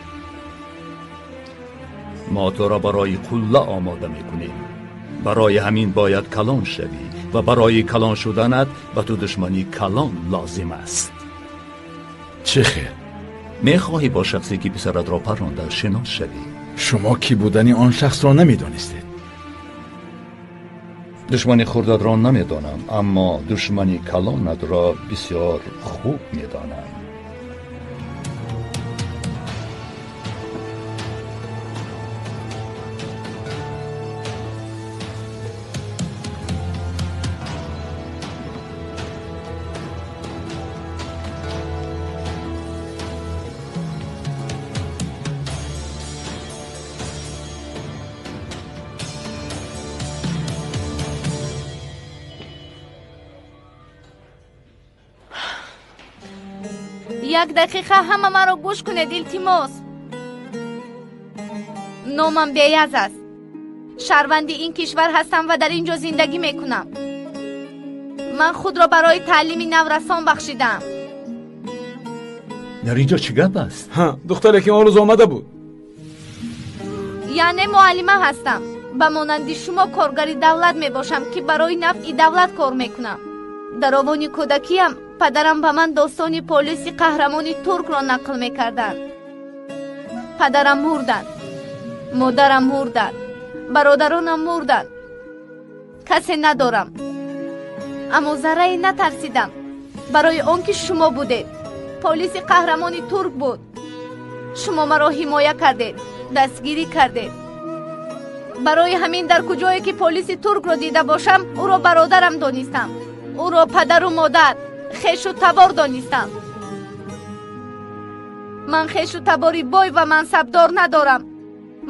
ما تو را برای قله آماده می کنیم. برای همین باید کلان شوی و برای کلان شدنت به تو دشمنی کلان لازم است. چه خیر؟ میخواهی با شخصی که پسرت را پرانده شناس شوی؟ شما کی بودن آن شخص را نمیدانستید. دشمنی خردت را نمیدانم، اما دشمنی کلانت را بسیار خوب میدانم. یک دقیقه همه مرا گوش کنید التماس. نامم بیاز است. شهروند این کشور هستم و در اینجا زندگی میکنم. من خود را برای تعلیم نورسان بخشیدم. در اینجا چه گپ است؟ ها، دختره که آن روز آمده بود. یعنی معلمه هستم. به مانند شما کارگر دولت میباشم که برای نفع دولت کار میکنم. در اوان کودکیم پدرم به من داستان پلیس قهرمان ترک را نقل میکردند. پدرم مردند، مادرم مردند، برادرانم مردند. کسی ندارم. اما ذره نترسیدم برای آنکه شما بودید. پلیس قهرمان ترک بود. شما مرا حمایت کردید، دستگیری کردید. برای همین در کجایی که پلیس ترک را دیده باشم او را برادرم دانستم، او را پدر و مادر، خیش و تبار دانستم. من خیش و تباری بای و منصبدار ندارم.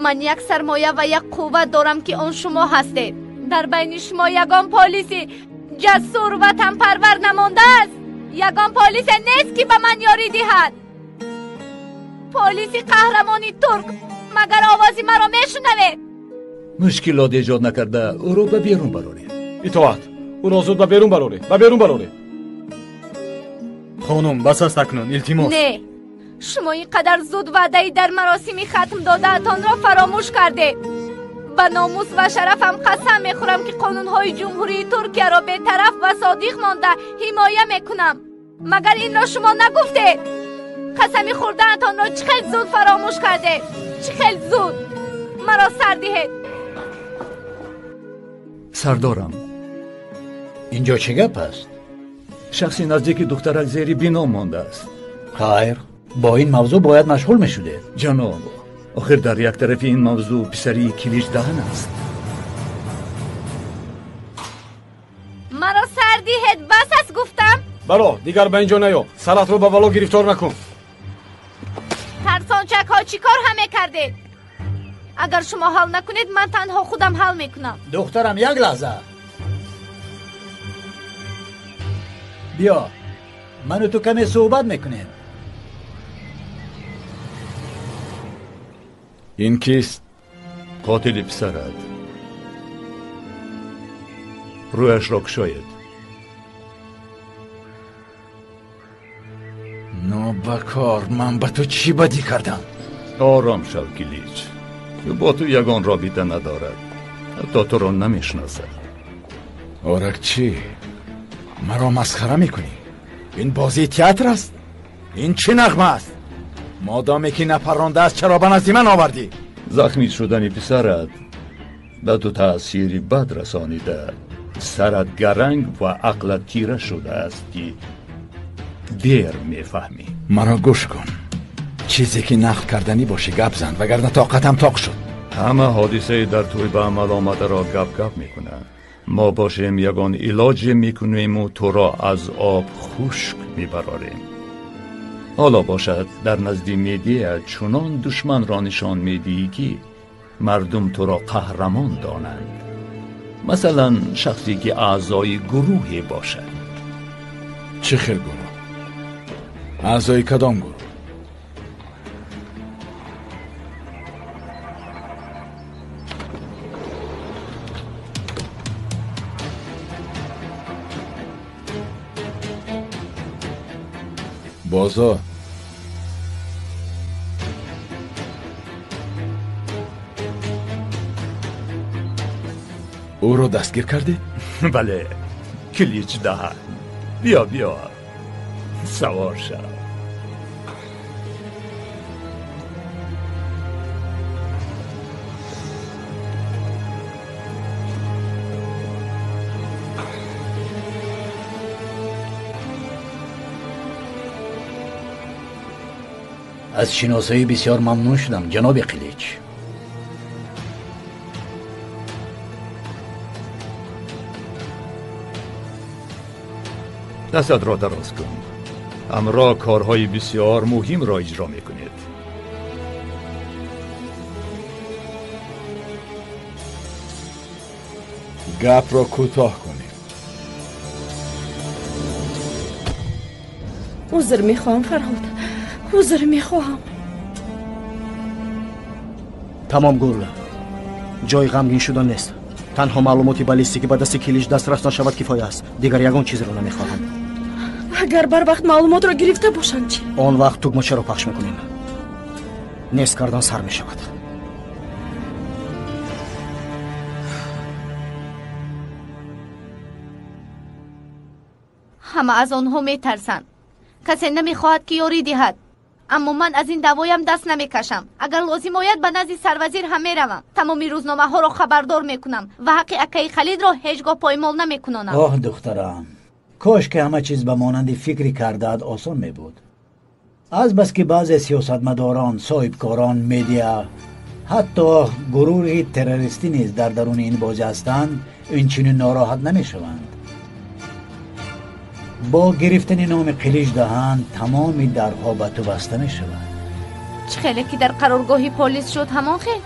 من یک سرمایه و یک قوت دارم که آن شما هستید. در بین شما یگان پلیسی جسور و وطنپرور نمانده است. یگان پلیس نیست که به من یاری دهد. پلیس قهرمانی ترک، مگر آواز مرا میشنوید؟ مشکلات ایجاد نکرده او را به بیرون برارید. اطاعت، او را زود به بیرون برارید، به بیرون برارید. خانم بس است اکنون، التماس. نه، شما اینقدر زود وعده در مراسم ختم داده‌تان را فراموش کردید. به ناموس و شرفم قسم میخورم که قانونهای جمهوری ترکیه را بی‌طرف و صادق مانده حمایه میکنم. مگر این را شما نگفتید؟ قسم خوردنتان را چه خیلی زود فراموش کردید، چه خیلی زود. مرا سر دهید. سردارم، اینجا چه گپ است؟ شخصی نزدیک دخترک زیر بینا مانده است. خیر، Бо ин мавзӯъ бояд машғул мешудед. Ҷаноб, охир дар як тарафи ин мавзӯъ писари Килич Даҳан аст. Маро сар диҳед, бас аст гуфтам. Баро, дигар ба инҷо наё, саратро ба бало гирифтор накун. Тарсончакҳо чӣ кор ҳам мекардед? Агар шумо ҳал накунед, ман танҳо худам ҳал мекунам. Духтарам, як лаҳза. Биё, ману ту каме суҳбат мекунем. Ин кист? Қотили писарат. Рӯяшро кушоед. Нобакор, ман ба ту чӣ бадӣ кардам? Ором шав, Килич. Бо ту ягон робита надорад. Ҳатто туро намешиносад. Оракчӣ, маро масхара мекунӣ? Ин бозии театр аст? Ин чӣ нағма аст? Модоме ки напарондааст, чаро ба назди ман овардӣ? Захмӣ шудани писарат ба ту таъсири бад расонида. Сарат гаранг ва ақлат тира шудааст, ки дер мефаҳмӣ. Маро гӯш кун. Чизе ки нақл карданӣ бошӣ гап зан, вагарна тоқатам тоқ шуд. Ҳама ҳодисаи дар тӯй ба амал омадаро гап-гап мекунанд. Мо бошем ягон илоҷе мекунему туро аз об хушк мебарорем. Ҳоло бошад дар назди медиа чунон душманро нишон медиҳӣ, ки мардум туро қаҳрамон донанд. Масалан, шахсе ки аъзои гурӯҳе бошад. Чӣ хел гурӯҳ? Аъзои кадом гурӯҳ? Бозор. Ӯро дастгир кардед? Бале, Килич Даҳан. Биё, биё, савор шав. Аз шиносоӣ бисёр мамнун шудам, ҷаноби Қилич. Дастатро дароз кун. Ҳамроҳ корҳои бисёр муҳимро иҷро мекунед. Гапро кӯтоҳ кунем. Узр мехоҳам, Фарҳод. Узр мехоҳам. Тамом, Гул. Ҷои ғамгин шудан нест. Танҳо маълумоти баллистикӣ ба дасти Килич дастрас нашавад кифоя аст. Дигар ягон чизро намехоҳам. Агар барвақт маълумотро гирифта бошанд чӣ? Он вақт тугмачаро пахш мекунем. Нест кардан сар мешавад. Ҳама аз онҳо метарсанд. Касе намехоҳад ки ёрӣ диҳад. Аммо ман аз ин даъвоям даст намекашам. Агар лозим ояд, ба назди сарвазир ҳам меравам. Тамоми рӯзномаҳоро хабардор мекунам ва ҳаққи акаи Халидро ҳеҷ гоҳ поймол намекунонам. Оҳ, духтарам, кош ки ҳама чиз ба монанди фикри кардаат осон мебуд. Азбаски баъзе сиёсатмадорон, соҳибкорон, медиа, ҳатто гурӯҳи террористӣ низ дар даруни ин бозӣ ҳастанд, инчунин нороҳат намешаванд. Бо гирифтани номи Қилич Даҳан тамоми дарҳо ба ту баста мешавад. Чӣ хеле ки дар қароргоҳи полис шуд, ҳамон хел?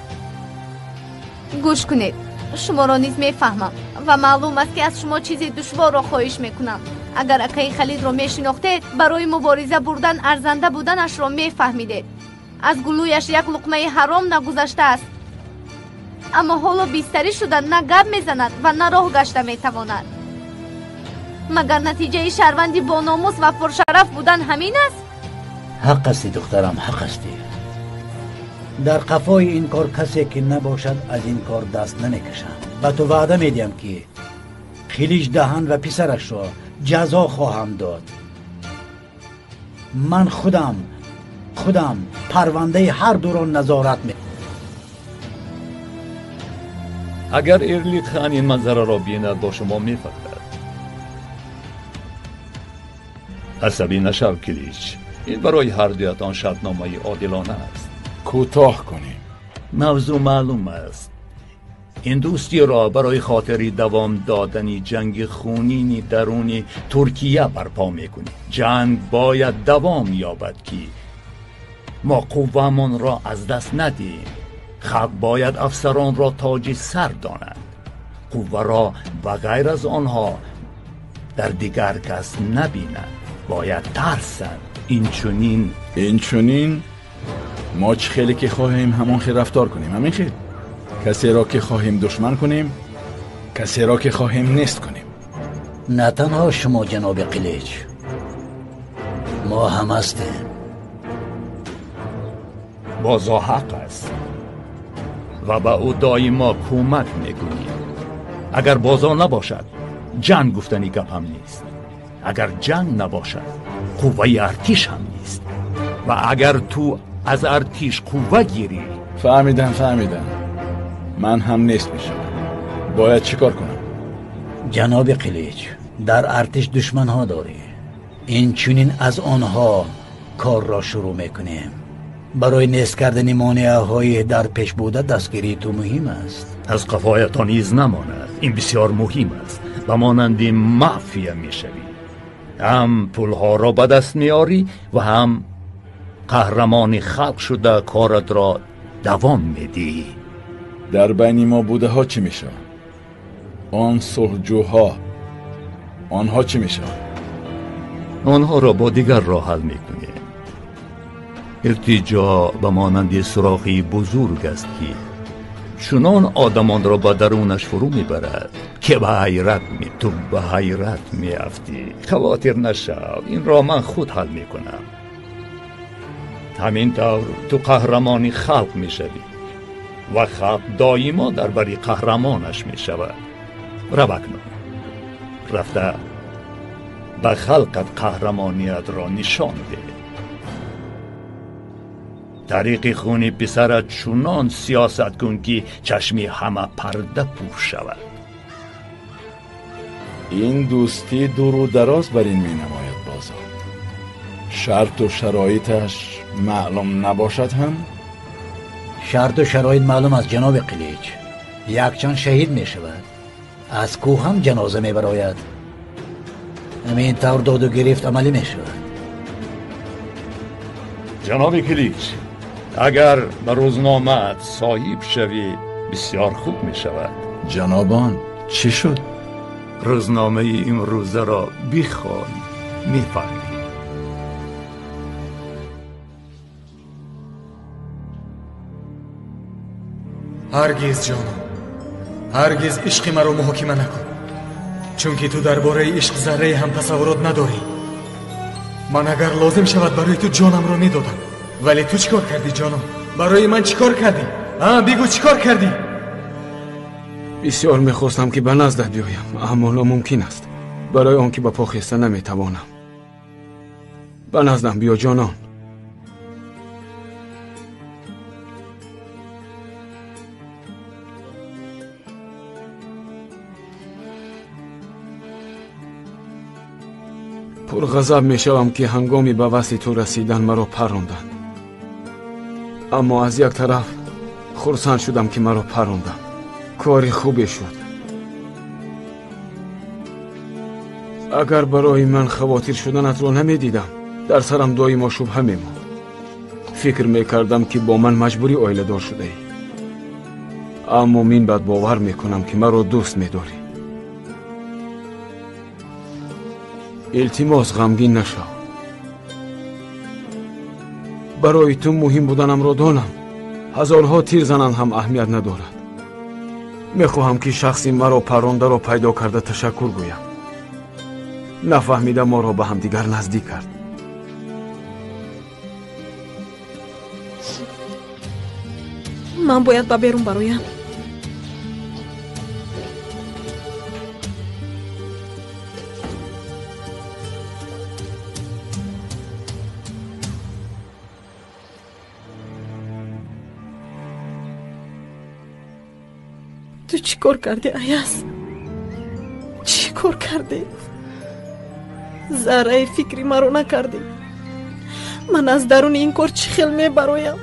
Гӯш кунед, шуморо низ мефаҳмам ва маълум аст, ки аз шумо чизи душворро хоҳиш мекунам. Агар акаи Халидро мешинохтед, барои мубориза бурдан арзанда буданашро мефаҳмидед. Аз гулӯяш як луқмаи ҳаром нагузаштааст. Аммо ҳоло бистарӣ шуда на гап мезанад ва на роҳ гашта метавонад. Магар натиҷаи шаҳрванди бономус ва пуршараф будан ҳамин аст? Ҳақ ҳастӣ, духтарам, ҳақ ҳастӣ. Дар қафои ин кор касе ки набошад, аз ин кор даст намекашам. Ба ту ваъда медиҳам, ки Қилич Даҳан ва писарашро ҷазо хоҳам дод. Ман худам парвандаи ҳар дуро назорат мекунам. Агар Эрлитхан ин манзараро бинад, бо шумо мефахрад. Асабӣ нашав, Килич. ин барои ҳар дуятон шартномаи одилона аст. Кӯтоҳ кунем. Мавзӯъ маълум аст. Ин дӯстиро барои хотири давом додани ҷанги хунини даруни Туркия барпо мекунем. Ҷанг бояд давом ёбад, ки мо қуввамонро аз даст надиҳем. Халқ бояд афсаронро тоҷи сар донанд. Қувваро ба ғайр аз онҳо дар дигар кас набинанд. Бояд тарсанд. Инчунин мо чӣ хеле ки хоҳем ҳамон хел рафтор кунем. Ҳамин хел касеро ки хоҳем душман кунем, касеро ки хоҳем нест кунем. На танҳо шумо, ҷаноби Қилич, мо ҳам ҳастем. Бозо ҳақ аст ва ба ӯ доимо кӯмак мекунем. Агар бозо набошад, ҷанг гуфтани гап ҳам нест. Агар ҷанг набошад, қувваи артиш ҳам нест. Ва агар ту аз артиш қувва гирӣ... Фаҳмидам. Ман ҳам нест мешавам. Бояд чӣ кор кунам? Ҷаноби Қилич, дар артиш душманҳо дорӣ. Инчунин аз онҳо корро шурӯъ мекунем. Барои нест кардани монеаҳои дар пеш буда дастгирии ту муҳим аст. Аз қафоятон из намонад. Ин бисёр муҳим аст. Ба монанди мафия мешавӣ. Ҳам пулҳоро ба даст меорӣ ва ҳам қаҳрамони халқ шуда коратро давом медиҳӣ. Дар байни мо будаҳо чӣ мешаванд? Он сулҳҷӯҳо, онҳо чӣ мешаванд? Онҳоро бо дигар роҳ ҳал мекунем. Иртиҷо ба монанди сурохи бузург аст, ки чунон одамонро ба дарунаш фурӯ мебарад, ки ту ба ҳайрат меафтӣ. Хавотир нашав, инро ман худ ҳал мекунам. Ҳамин тавр ту қаҳрамони халқ мешавӣ ва халқ доимо дар бари қаҳрамонаш мешавад. Рав акнун, рафта ба халқат қаҳрамониятро нишон деҳ. Тариқи хуни писарат чунон сиёсат кун, ки чашми ҳама парда пӯш шавад. Ин дӯстӣ дуру дароз бар ин менамояд. Бозор шарту шароиташ маълум набошад ҳам? Шарту шароит маълум аст, ҷаноби Қилич. Якчанд шаҳид мешавад, аз кӯҳ ҳам ҷаноза мебарояд. Ҳамин тавр доду гирифт амалӣ мешавад. Ҷаноби Қилич, агар ба рӯзномаат соҳиб шавӣ, бисёр хуб мешавад. Ҷанобон, чӣ шуд? Рӯзномаи имрӯзаро бихон, мефаҳмӣ. Ҳаргиз, ҷонам, ҳаргиз ишқи маро муҳокима накун, чунки ту дар бораи ишқ заррае ҳам тасаввурот надорӣ. Ман агар лозим шавад барои ту ҷонамро медодам. Вале ту чӣ кор кардӣ, ҷонам? Барои ман чӣ кор кардӣ? Бигӯ, чӣ кор кардӣ? Бисёр мехостам, ки ба наздат биёям, аммо номумкин аст. Барои он ки ба по хеста наметавонам. Ба наздам биё, ҷонон. Пурғазаб мешавам, ки ҳангоми ба васли ту расидан маро парронданд. Аммо аз як тараф хурсанд шудам, ки маро парронданд. Кори хубе шуд. Агар барои ман хавотир шуданатро намедидам, дар сарам доимо шубҳа мемонд. Фикр мекардам, ки бо ман маҷбурӣ оиладор шудаӣ. Аммо мин баъд бовар мекунам, ки маро дӯст медорӣ. Илтимос, ғамгин нашав. Барои ту муҳим буданамро донам. Ҳазорҳо тир зананд ҳам аҳамият надорад. Мехоҳам, ки шахси маро паррондаро пайдо карда ташаккур гӯям. Нафаҳмида моро ба ҳамдигар наздик кард. Ман бояд ба берун бароям. Ту чӣ кор кардӣ, Аяз? Чӣ кор кардӣ? Зарраи фикри маро накардӣ. Ман аз даруни ин кор чӣ хел мебароям?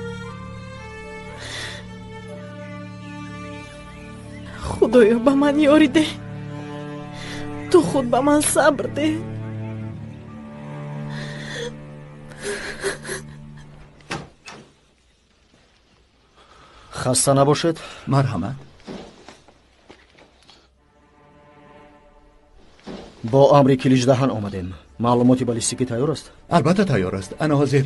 Худоё, ба ман ёрӣ деҳ. Ту худ ба ман сабр деҳ. Хаста набошед. Марҳамат. Бо амри Киличдаҳан омадем. Маълумоти баллистикӣ тайёр аст? Албатта тайёр аст. Ана ҳозир.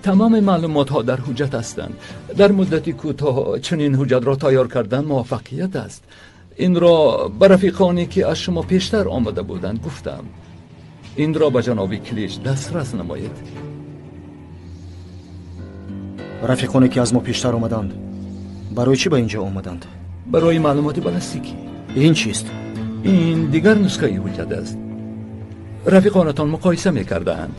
Тамоми маълумотҳо дар ҳуҷҷат ҳастанд. Дар муддати кӯтоҳ чунин ҳуҷҷатро тайёр кардан муваффақият аст. Инро ба рафиқоне ки аз шумо пештар омада буданд гуфтам. Инро ба ҷаноби Килич дастрас намоед. Рафиқоне ки аз мо пештар омаданд барои чӣ ба ин ҷо омаданд? Барои маълумоти баллистикӣ. Ин чист? Ин дигар нусхаи ҳуҷҷат аст. Рафиқонатон муқоиса мекардаанд.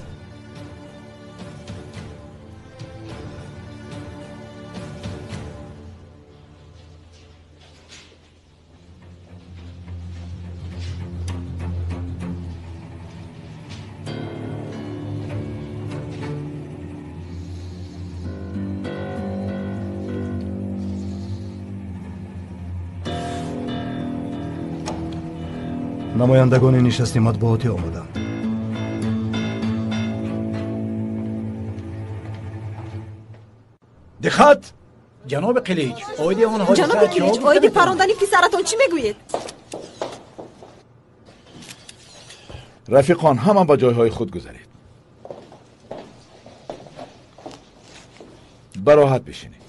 Намояндагони нишасти матбуотӣ омаданд. Диққат! Ҷаноби Қилич, оиди он ҳодиса Ҷаноби Килич, оиди парондани писаратон чӣ мегӯед? Рафиқон, ҳама ба ҷойҳои худ гузаред. Бароҳат бишинед.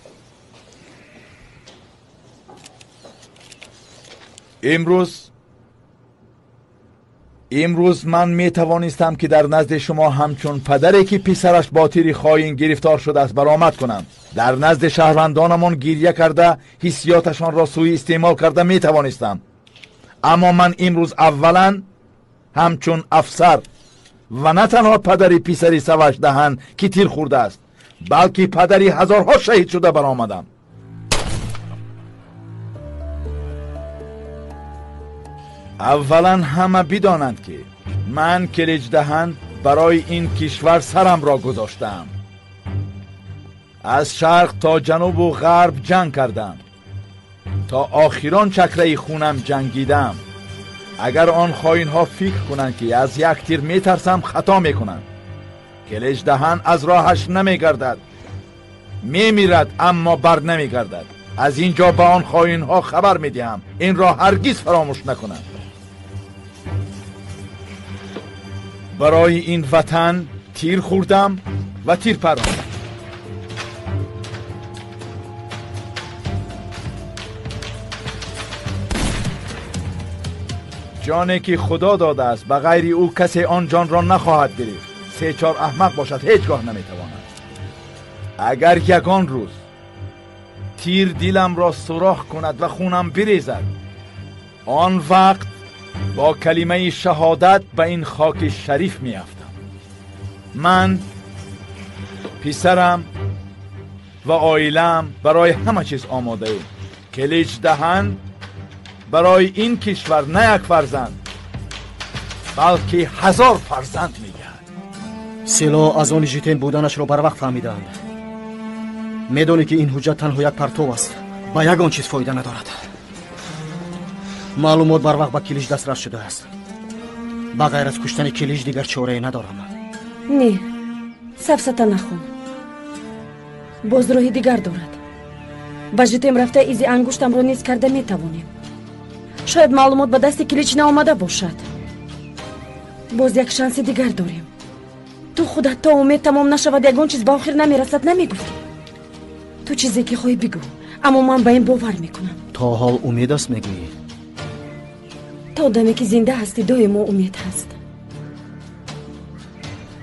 Имрӯз ман метавонистам ки дар назди шумо ҳамчун падаре ки писараш бо тири хоин гирифтор шудааст баромад кунам. Дар назди шаҳрвандонамон гирья карда, ҳиссиёташонро сӯи истеъмол карда метавонистам. Аммо ман имрӯз аввалан ҳамчун афсар ва на танҳо падари писари Савашдаҳан ки тир хӯрдааст, балки падари ҳазорҳо шаҳид шуда баромадам. Аввалан ҳама бидонанд ки ман Киличдаҳан барои ин кишвар сарамро гузоштаам. Аз шарқ то ҷанубу ғарб ҷанг кардам. То охирон чакраи хунам ҷангидам. Агар он хоинҳо фикр кунанд ки аз як тир метарсам, хато мекунанд. Киличдаҳан аз роҳаш намегардад. Мемирад, аммо бар намегардад. Аз ин ҷо ба он хоинҳо хабар медиҳам. Инро ҳаргиз фаромӯш накунанд. Барои ин ватан тир хӯрдам ва тир парондам. Ҷоне ки худо додааст, ба ғайри ӯ касе он ҷонро нахоҳад гирифт. Се-чор аҳмақ бошад, ҳеҷ гоҳ наметавонад. Агар ягон рӯз тир диламро сурох кунад ва хунам бирезад, он вақт бо калимаи шаҳодат ба ин хоки шариф меафтам. Ман, писарам ва оилаам барои ҳама чиз омодаем. Киличдаҳан барои ин кишвар на як фарзанд, балки 1000 фарзанд медиҳад. Силоҳ аз они житен буданашро барвақт фаҳмидаанд. Медонӣ ки ин ҳуҷҷат танҳо як партов аст, ба ягон чиз фоида надорад. Маълумот барвақт ба Килич дастрас шудааст. Ба ғайр аз куштани Килич дигар чорае надорам. Не, сафсата нахон. Боз роҳи дигар дорад. Ба житем рафта изи ангуштамро низ карда метавонем. Шояд маълумот ба дасти Килич наомада бошад. Боз як шанси дигар дорем. Ту худат то умед тамом нашавад ягон чиз ба охир намерасад намегуфтӣ? Ту чизе ки хоҳӣ бигӯ, аммо ман ба ин бовар мекунам. То ҳол умед аст мегӯӣ? То даме ки зинда ҳастӣ доимо умед ҳаст.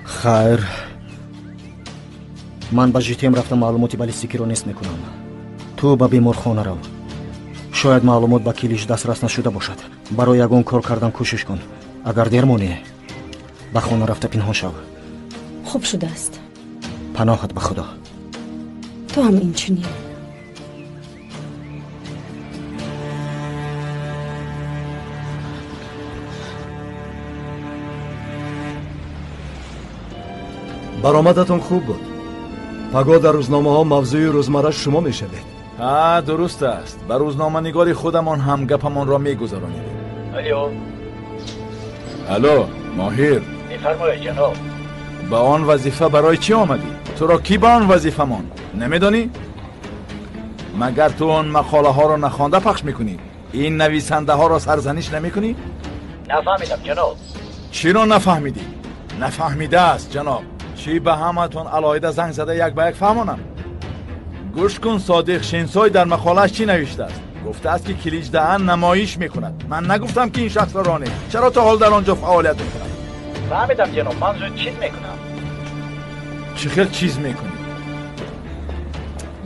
Хайр, ман ба житем рафта маълумоти баллистикиро нест мекунам. Ту ба беморхона рав. Шояд маълумот ба Килич дастрас нашуда бошад. Барои ягон кор кардан кӯшиш кун. Агар дер монӣ, ба хона рафта пинҳон шав. Хуб шудааст. Паноҳат ба Худо. Ту ҳам инчунин. Баромадатон хуб буд. Пагоҳ дар рӯзномаҳо мавзӯи рӯзмарра шумо мешавед. Ҳа, дуруст аст. Ба рӯзноманигори худамон ҳам гапамонро мегузаронем. Алло. Алло, Моҳир. Бифармоед, ҷаноб. Ба он вазифа барои чӣ омадӣ? Туро кӣ ба он вазифа монд? Намедонӣ? Магар ту он мақолаҳоро нахонда пахш мекунӣ? Ин нависандаҳоро сарзаниш намекунӣ? Нафаҳмидам, ҷаноб. Чиро нафаҳмидӣ? Нафаҳмидааст, ҷаноб. Чӣ ба ҳаматон алоҳида занг зада як ба як фаҳмонам? Гӯш кун, Содиқ Шенсой дар мақолааш чӣ навиштааст? Гуфтааст, ки Киличдаан намоиш мекунад. Ман нагуфтам, ки ин шахсро ронед. Чаро то ҳол дар он ҷо фаъолият мекунад? Фаҳмидам, ҷаноб. Ман зуд чиз мекунам. Чӣ хел чиз мекунӣ?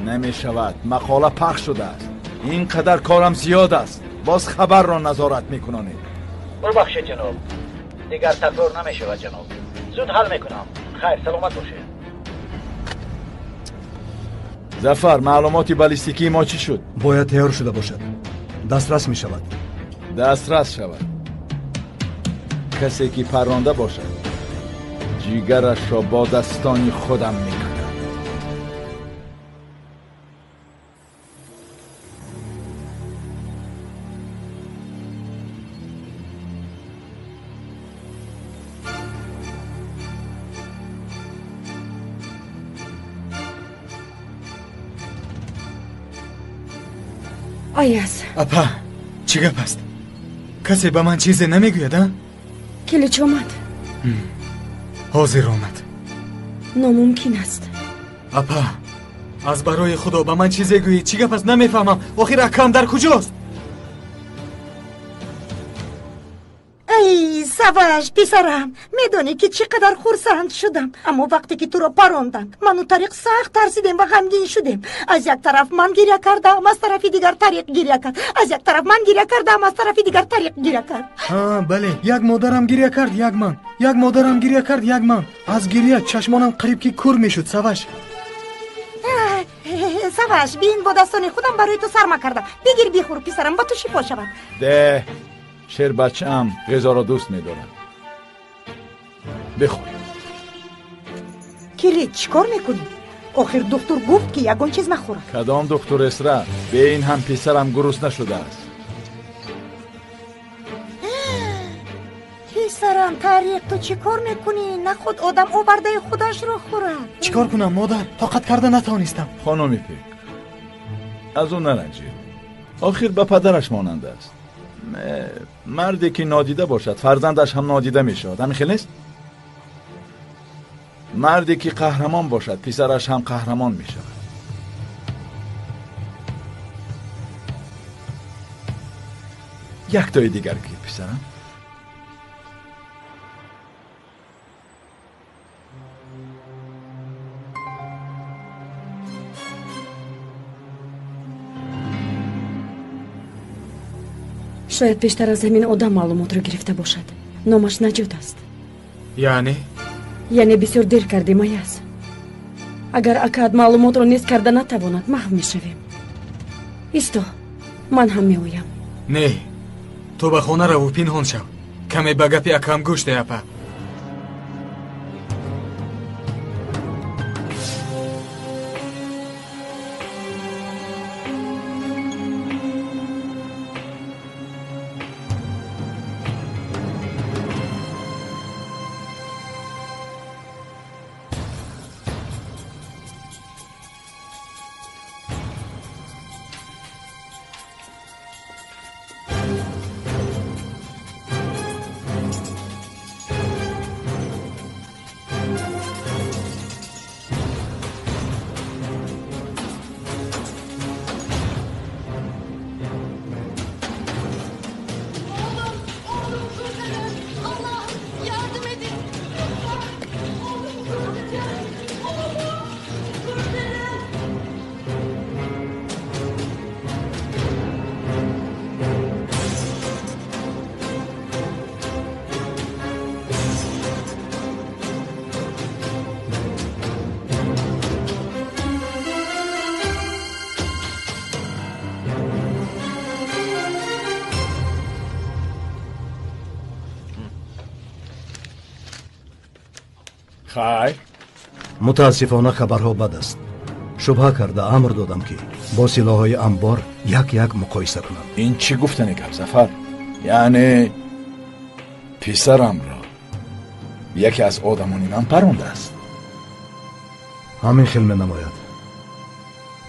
Намешавад. Мақола пахш шудааст. Ин қадар корам зиёд аст. Боз хабарро назорат мекунонед. Бубахшед, ҷаноб. Дигар такрор намешавад, ҷаноб. Зуд ҳал мекунам. Хайр, саломат бошед. Зафар, маълумоти баллистикии мо чӣ шуд? Бояд тайёр шуда бошад. Дастрас мешавад. Дастрас шавад. Касе ки парронда бошад, ҷигарашро бо дастони худам мекунам. Аяз. Апа, чӣ гап аст? Касе ба ман чизе намегӯяд, а? Килич омад. Ҳозир омад. Номумкин аст. Апа, аз барои Худо ба ман чизе гӯед. Чӣ гап аст? Намефаҳмам. Охир акам дар куҷост? Эй, Саваш, писарам, медонӣ ки чӣ қадар хурсанд шудам. Аммо вақте ки туро паронданд, ману Тариқ сахт тарсидем ва ғамгин шудем. Аз як тараф ман гиря кардам, аз тарафи дигар Тариқ гиря кард. Аз як тараф ман гиря кардам, аз тарафи дигар Тариқ гиря кард. Ҳа, бале, як модарам гиря кард, як ман. Як модарам гиря кард, як ман. Аз гиря чашмонам қариб ки кур мешуд, Саваш. Саваш, бин, бо дастони худам барои ту сарма кардам. Бигир, бихӯр, писарам, ба ту шифо шавад. Де, шербачаам ғизоро дӯст медорад. Бихӯр. Килич, чӣ кор мекунӣ? Охир духтур гуфт, ки ягон чиз нахӯрад. Кадом духтур, Эсра? Бе ин ҳам писарам гурусна шудааст. Писарам, Тариқ, ту чӣ кор мекунӣ? Нахуд одам овардаи худашро хӯрад. Чӣ кор кунам, модар? Тоқат карда натавонистам. Хонуми Пек, аз ӯ наранҷед. Охир ба падараш монанд аст. Марде ки нодида бошад, фарзандаш ҳам нодида мешавад. Ҳамин хел нест? Марде ки қаҳрамон бошад, писараш ҳам қаҳрамон мешавад. Яктои дигар гир, писарам. Шояд пештар аз ҳамин одам маълумотро гирифта бошад. Номаш Наҷот аст. Яъне? Яъне бисёр дер кардем, Аяз. Агар акаат маълумотро нест карда натавонад, маҳв мешавем. Исто, ман ҳам меоям. Не, ту ба хона раву пинҳон шав. Каме ба гапи акам гӯш деҳ, апа. Хайр. Мутаассифона хабарҳо бад аст. Шубҳа карда амр додам, ки бо силоҳҳои амбор як як муқоиса кунам. Ин чӣ гуфтани гап, Зафар? Яъне писарамро яке аз одамони ман парондааст? Ҳамин хел менамояд.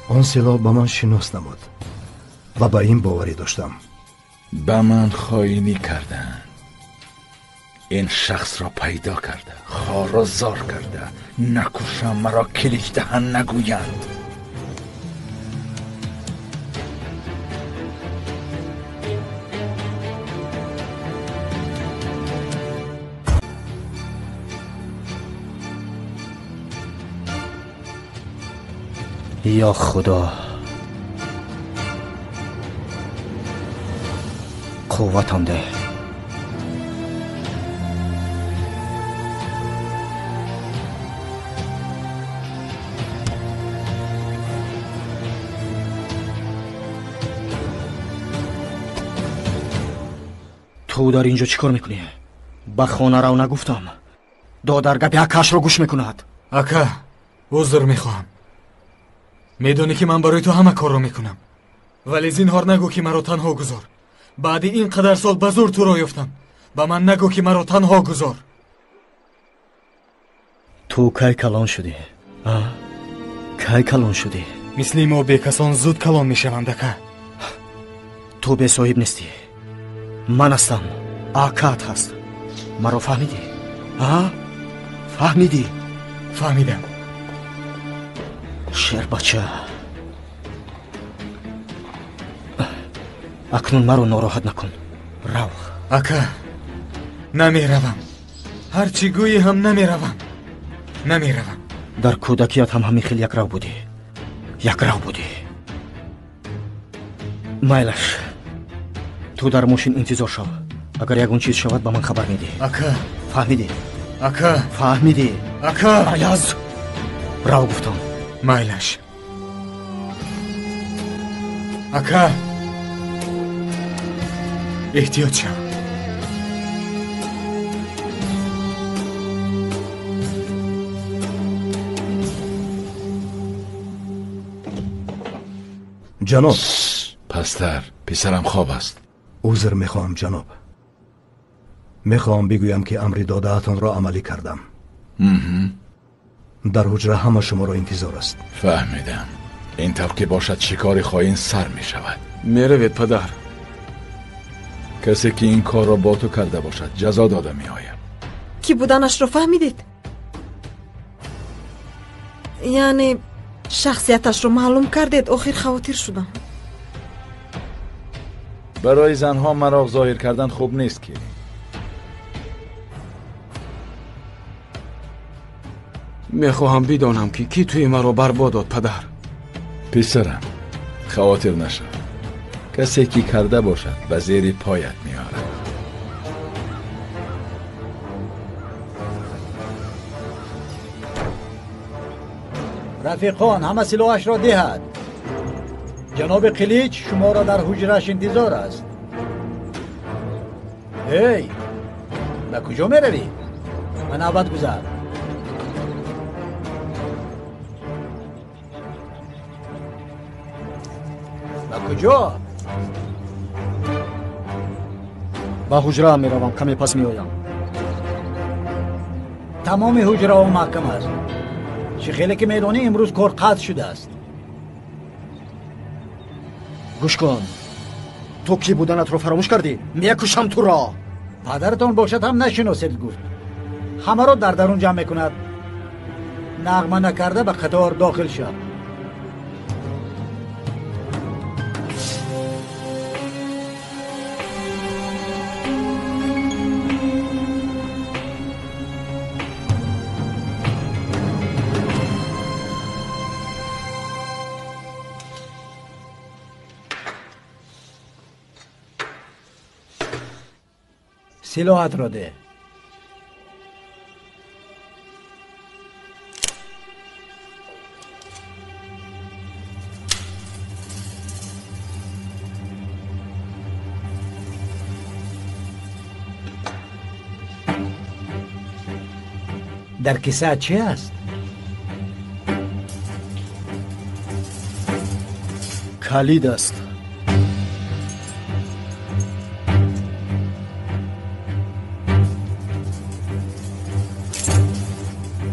Он силоҳ ба ман шинос набуд ва ба ин боварӣ доштам. Ба ман хоинӣ карданд. Ин шахсро пайдо карда, хору зор карда, накушам маро киличдаҳан нагӯянд. Ё Худо, қувватам деҳ. Ту дар инҷо чӣ кор мекунӣ? Ба хона рав нагуфтам. Додар гапи акаашро гӯш мекунад. Ака, узр мехоҳам. Медонӣ, ки ман барои ту ҳама корро мекунам, вале зинҳор нагӯ, ки маро танҳо гузор. Баъди ин қадар сол ба зур туро ёфтам. Ба ман нагӯ, ки маро танҳо гузор. Ту кай калон шудӣ? Кай калон шудӣ? Мисли мо бекасон зуд калон мешаванд, ака. Ту бесоҳиб нестӣ. Ман ҳастам, акаат ҳаст. Маро фаҳмидӣ? Фаҳмидӣ? Фаҳмидам. Шербача, акнун маро нороҳат накун. Рав. Ака, намеравам. Ҳар чӣ гӯӣ ҳам намеравам. Намеравам. Дар кӯдакият ҳам ҳамин хел якрав будӣ. Якрав будӣ. Майлаш, ту дар мошин интизор шав. Агар ягон чиз шавад, ба ман хабар медиҳӣ. Ака. Фаҳмидӣ? Ака. Фаҳмидӣ? Ака. Аяз, рав гуфтам. Майлаш. Ака, эҳтиёт шав. Ҷаноб. Пастар, писарам хоб аст. Узр мехоҳам, ҷаноб. Мехоҳам бигӯям, ки амри додаатонро амалӣ кардам. Дар ҳуҷра ҳама шуморо интизор аст. Фаҳмидам. Ин тавр ки бошад, шикори хоин сар мешавад. Меравед, падар. Касе ки ин корро бо ту карда бошад, ҷазо дода меояд. Кӣ буданашро фаҳмидед? Яъне шахсияташро маълум кардед? Охир хавотир шудам. Барои занҳо мароқ зоҳир кардан хуб нест, ки мехоҳам бидонам, ки кӣ тӯи маро барбод дод, падар. Писарам, хавотир нашав. Касе ки карда бошад, ба зери поят меорад. Рафиқон, ҳама силоҳашро диҳад. Ҷаноби Қилич шуморо дар ҳуҷраш интизор аст. Эй, ба куҷо меравӣ? Ба навбат гузар. Ба куҷо? Ба ҳуҷраам меравам, каме пас меоям. Тамоми ҳуҷраҳо маҳкам аст. Чӣ хеле ки медонӣ, имрӯз кор қатъ шудааст. Гӯш кун, ту кӣ буданатро фаромӯш кардӣ? Мекушам туро. Падаратон бошад ҳам нашиносед гуфт. Ҳамаро дар дарун ҷамъ мекунад. Нағма накарда ба қатор дохил шав. Силоҳатро деҳ. Дар киса чӣ аст? Калид аст.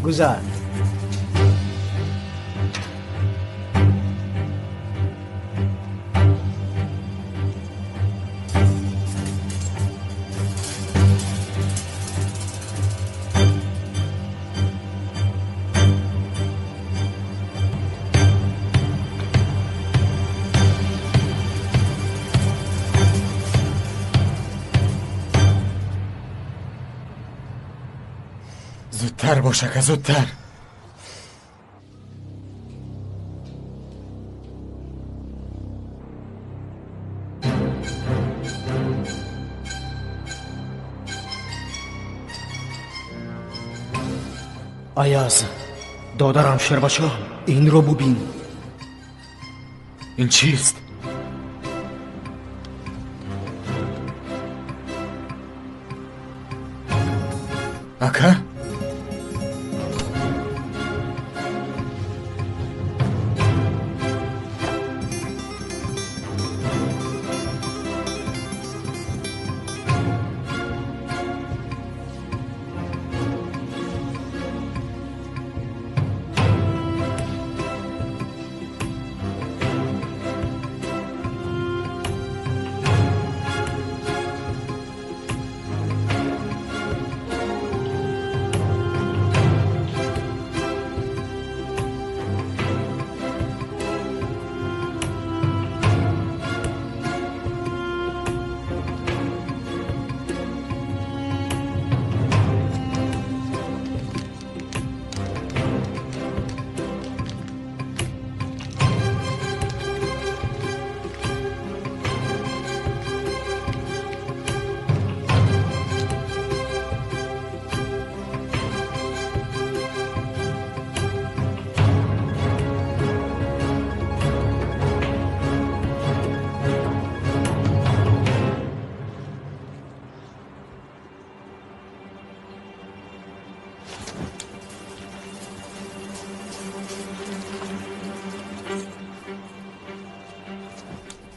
Гузар. Зудтар бош, ака, зудтар. Аяз, додарам Шербачон, инро бубин. Ин чист? Ака?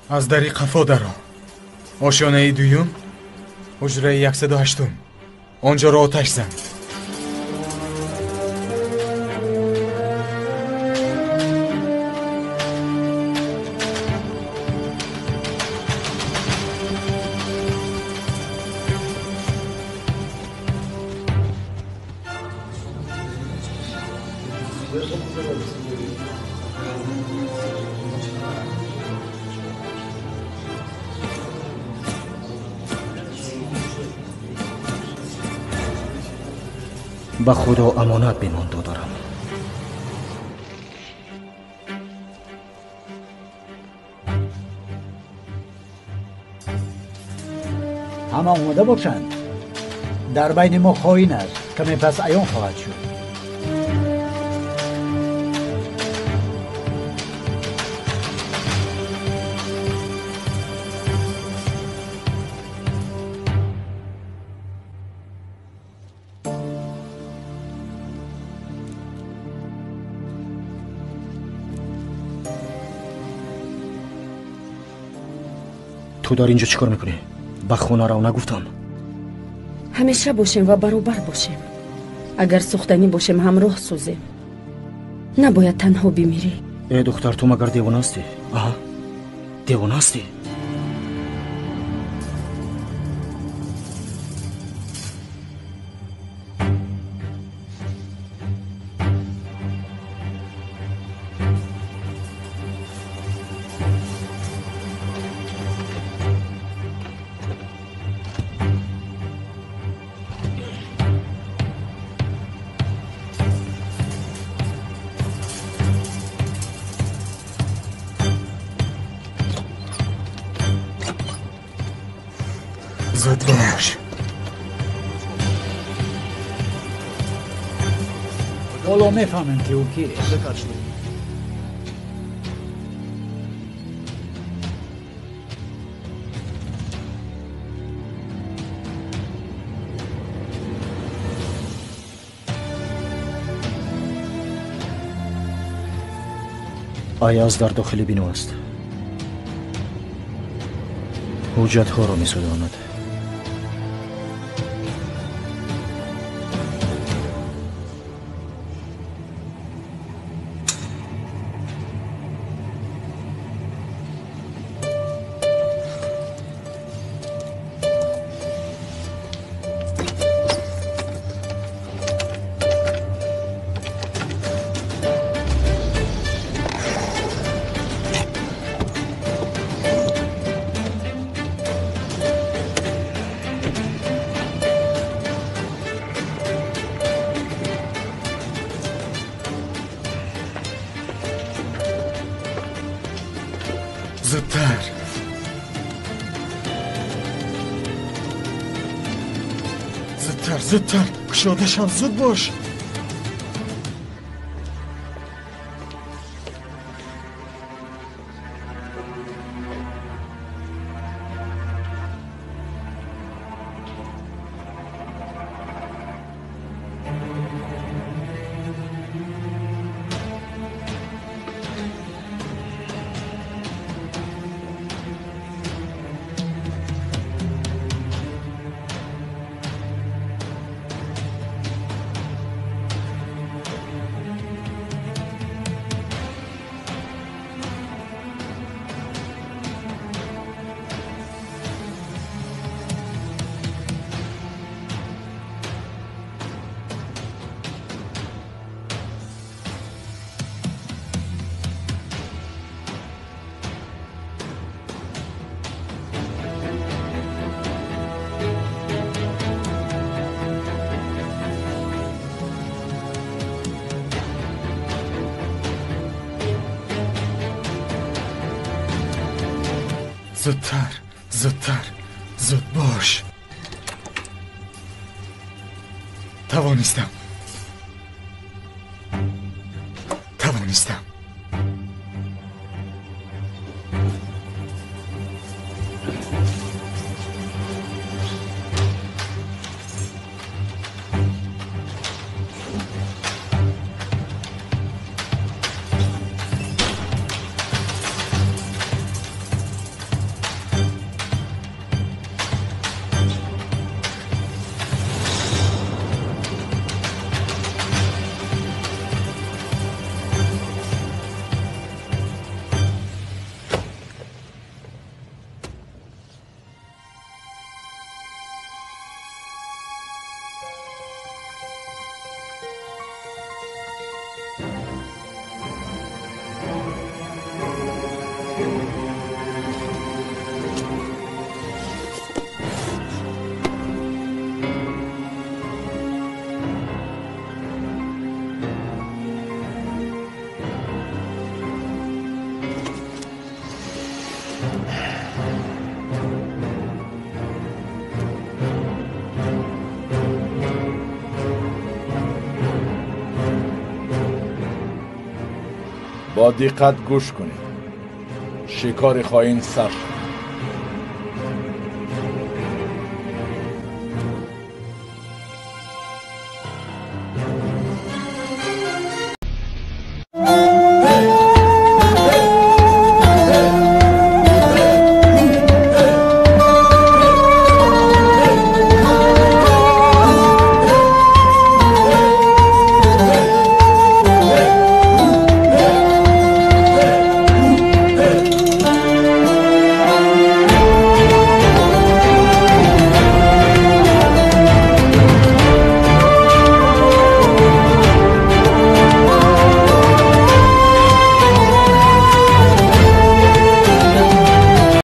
Аз дари қафо даро. Ошёнаи дуюм, ҳуҷраи 108. Он ҷоро оташ зан. Ба Худо амонат бимон, додарам. Ҳама омода бошанд. Дар байни мо хоин аст, каме пас аён хоҳад шуд. Ту дар инҷо чӣ кор мекунӣ? Ба хона рав, нагуфтам. Ҳамеша бошем ва баробар бошем. Агар сӯхтанӣ бошем, ҳамроҳ сӯзем. Набояд танҳо бимирӣ. Э духтар, ту магар девона ҳастӣ? Аҳа, девона ҳастӣ? Зуд бош. Ҳоло мефаҳмем, ки ӯ кист. Аяз дар дохили бино аст. Ҳуҷҷатҳоро месӯзонад. Зудтар, зудтар, зудтар, кушода шав, зуд бош. Зудтар, зудтар, зуд бош. Тавонистам, тавонистам. با دقت گوش کنید. شکار خائن سر شد.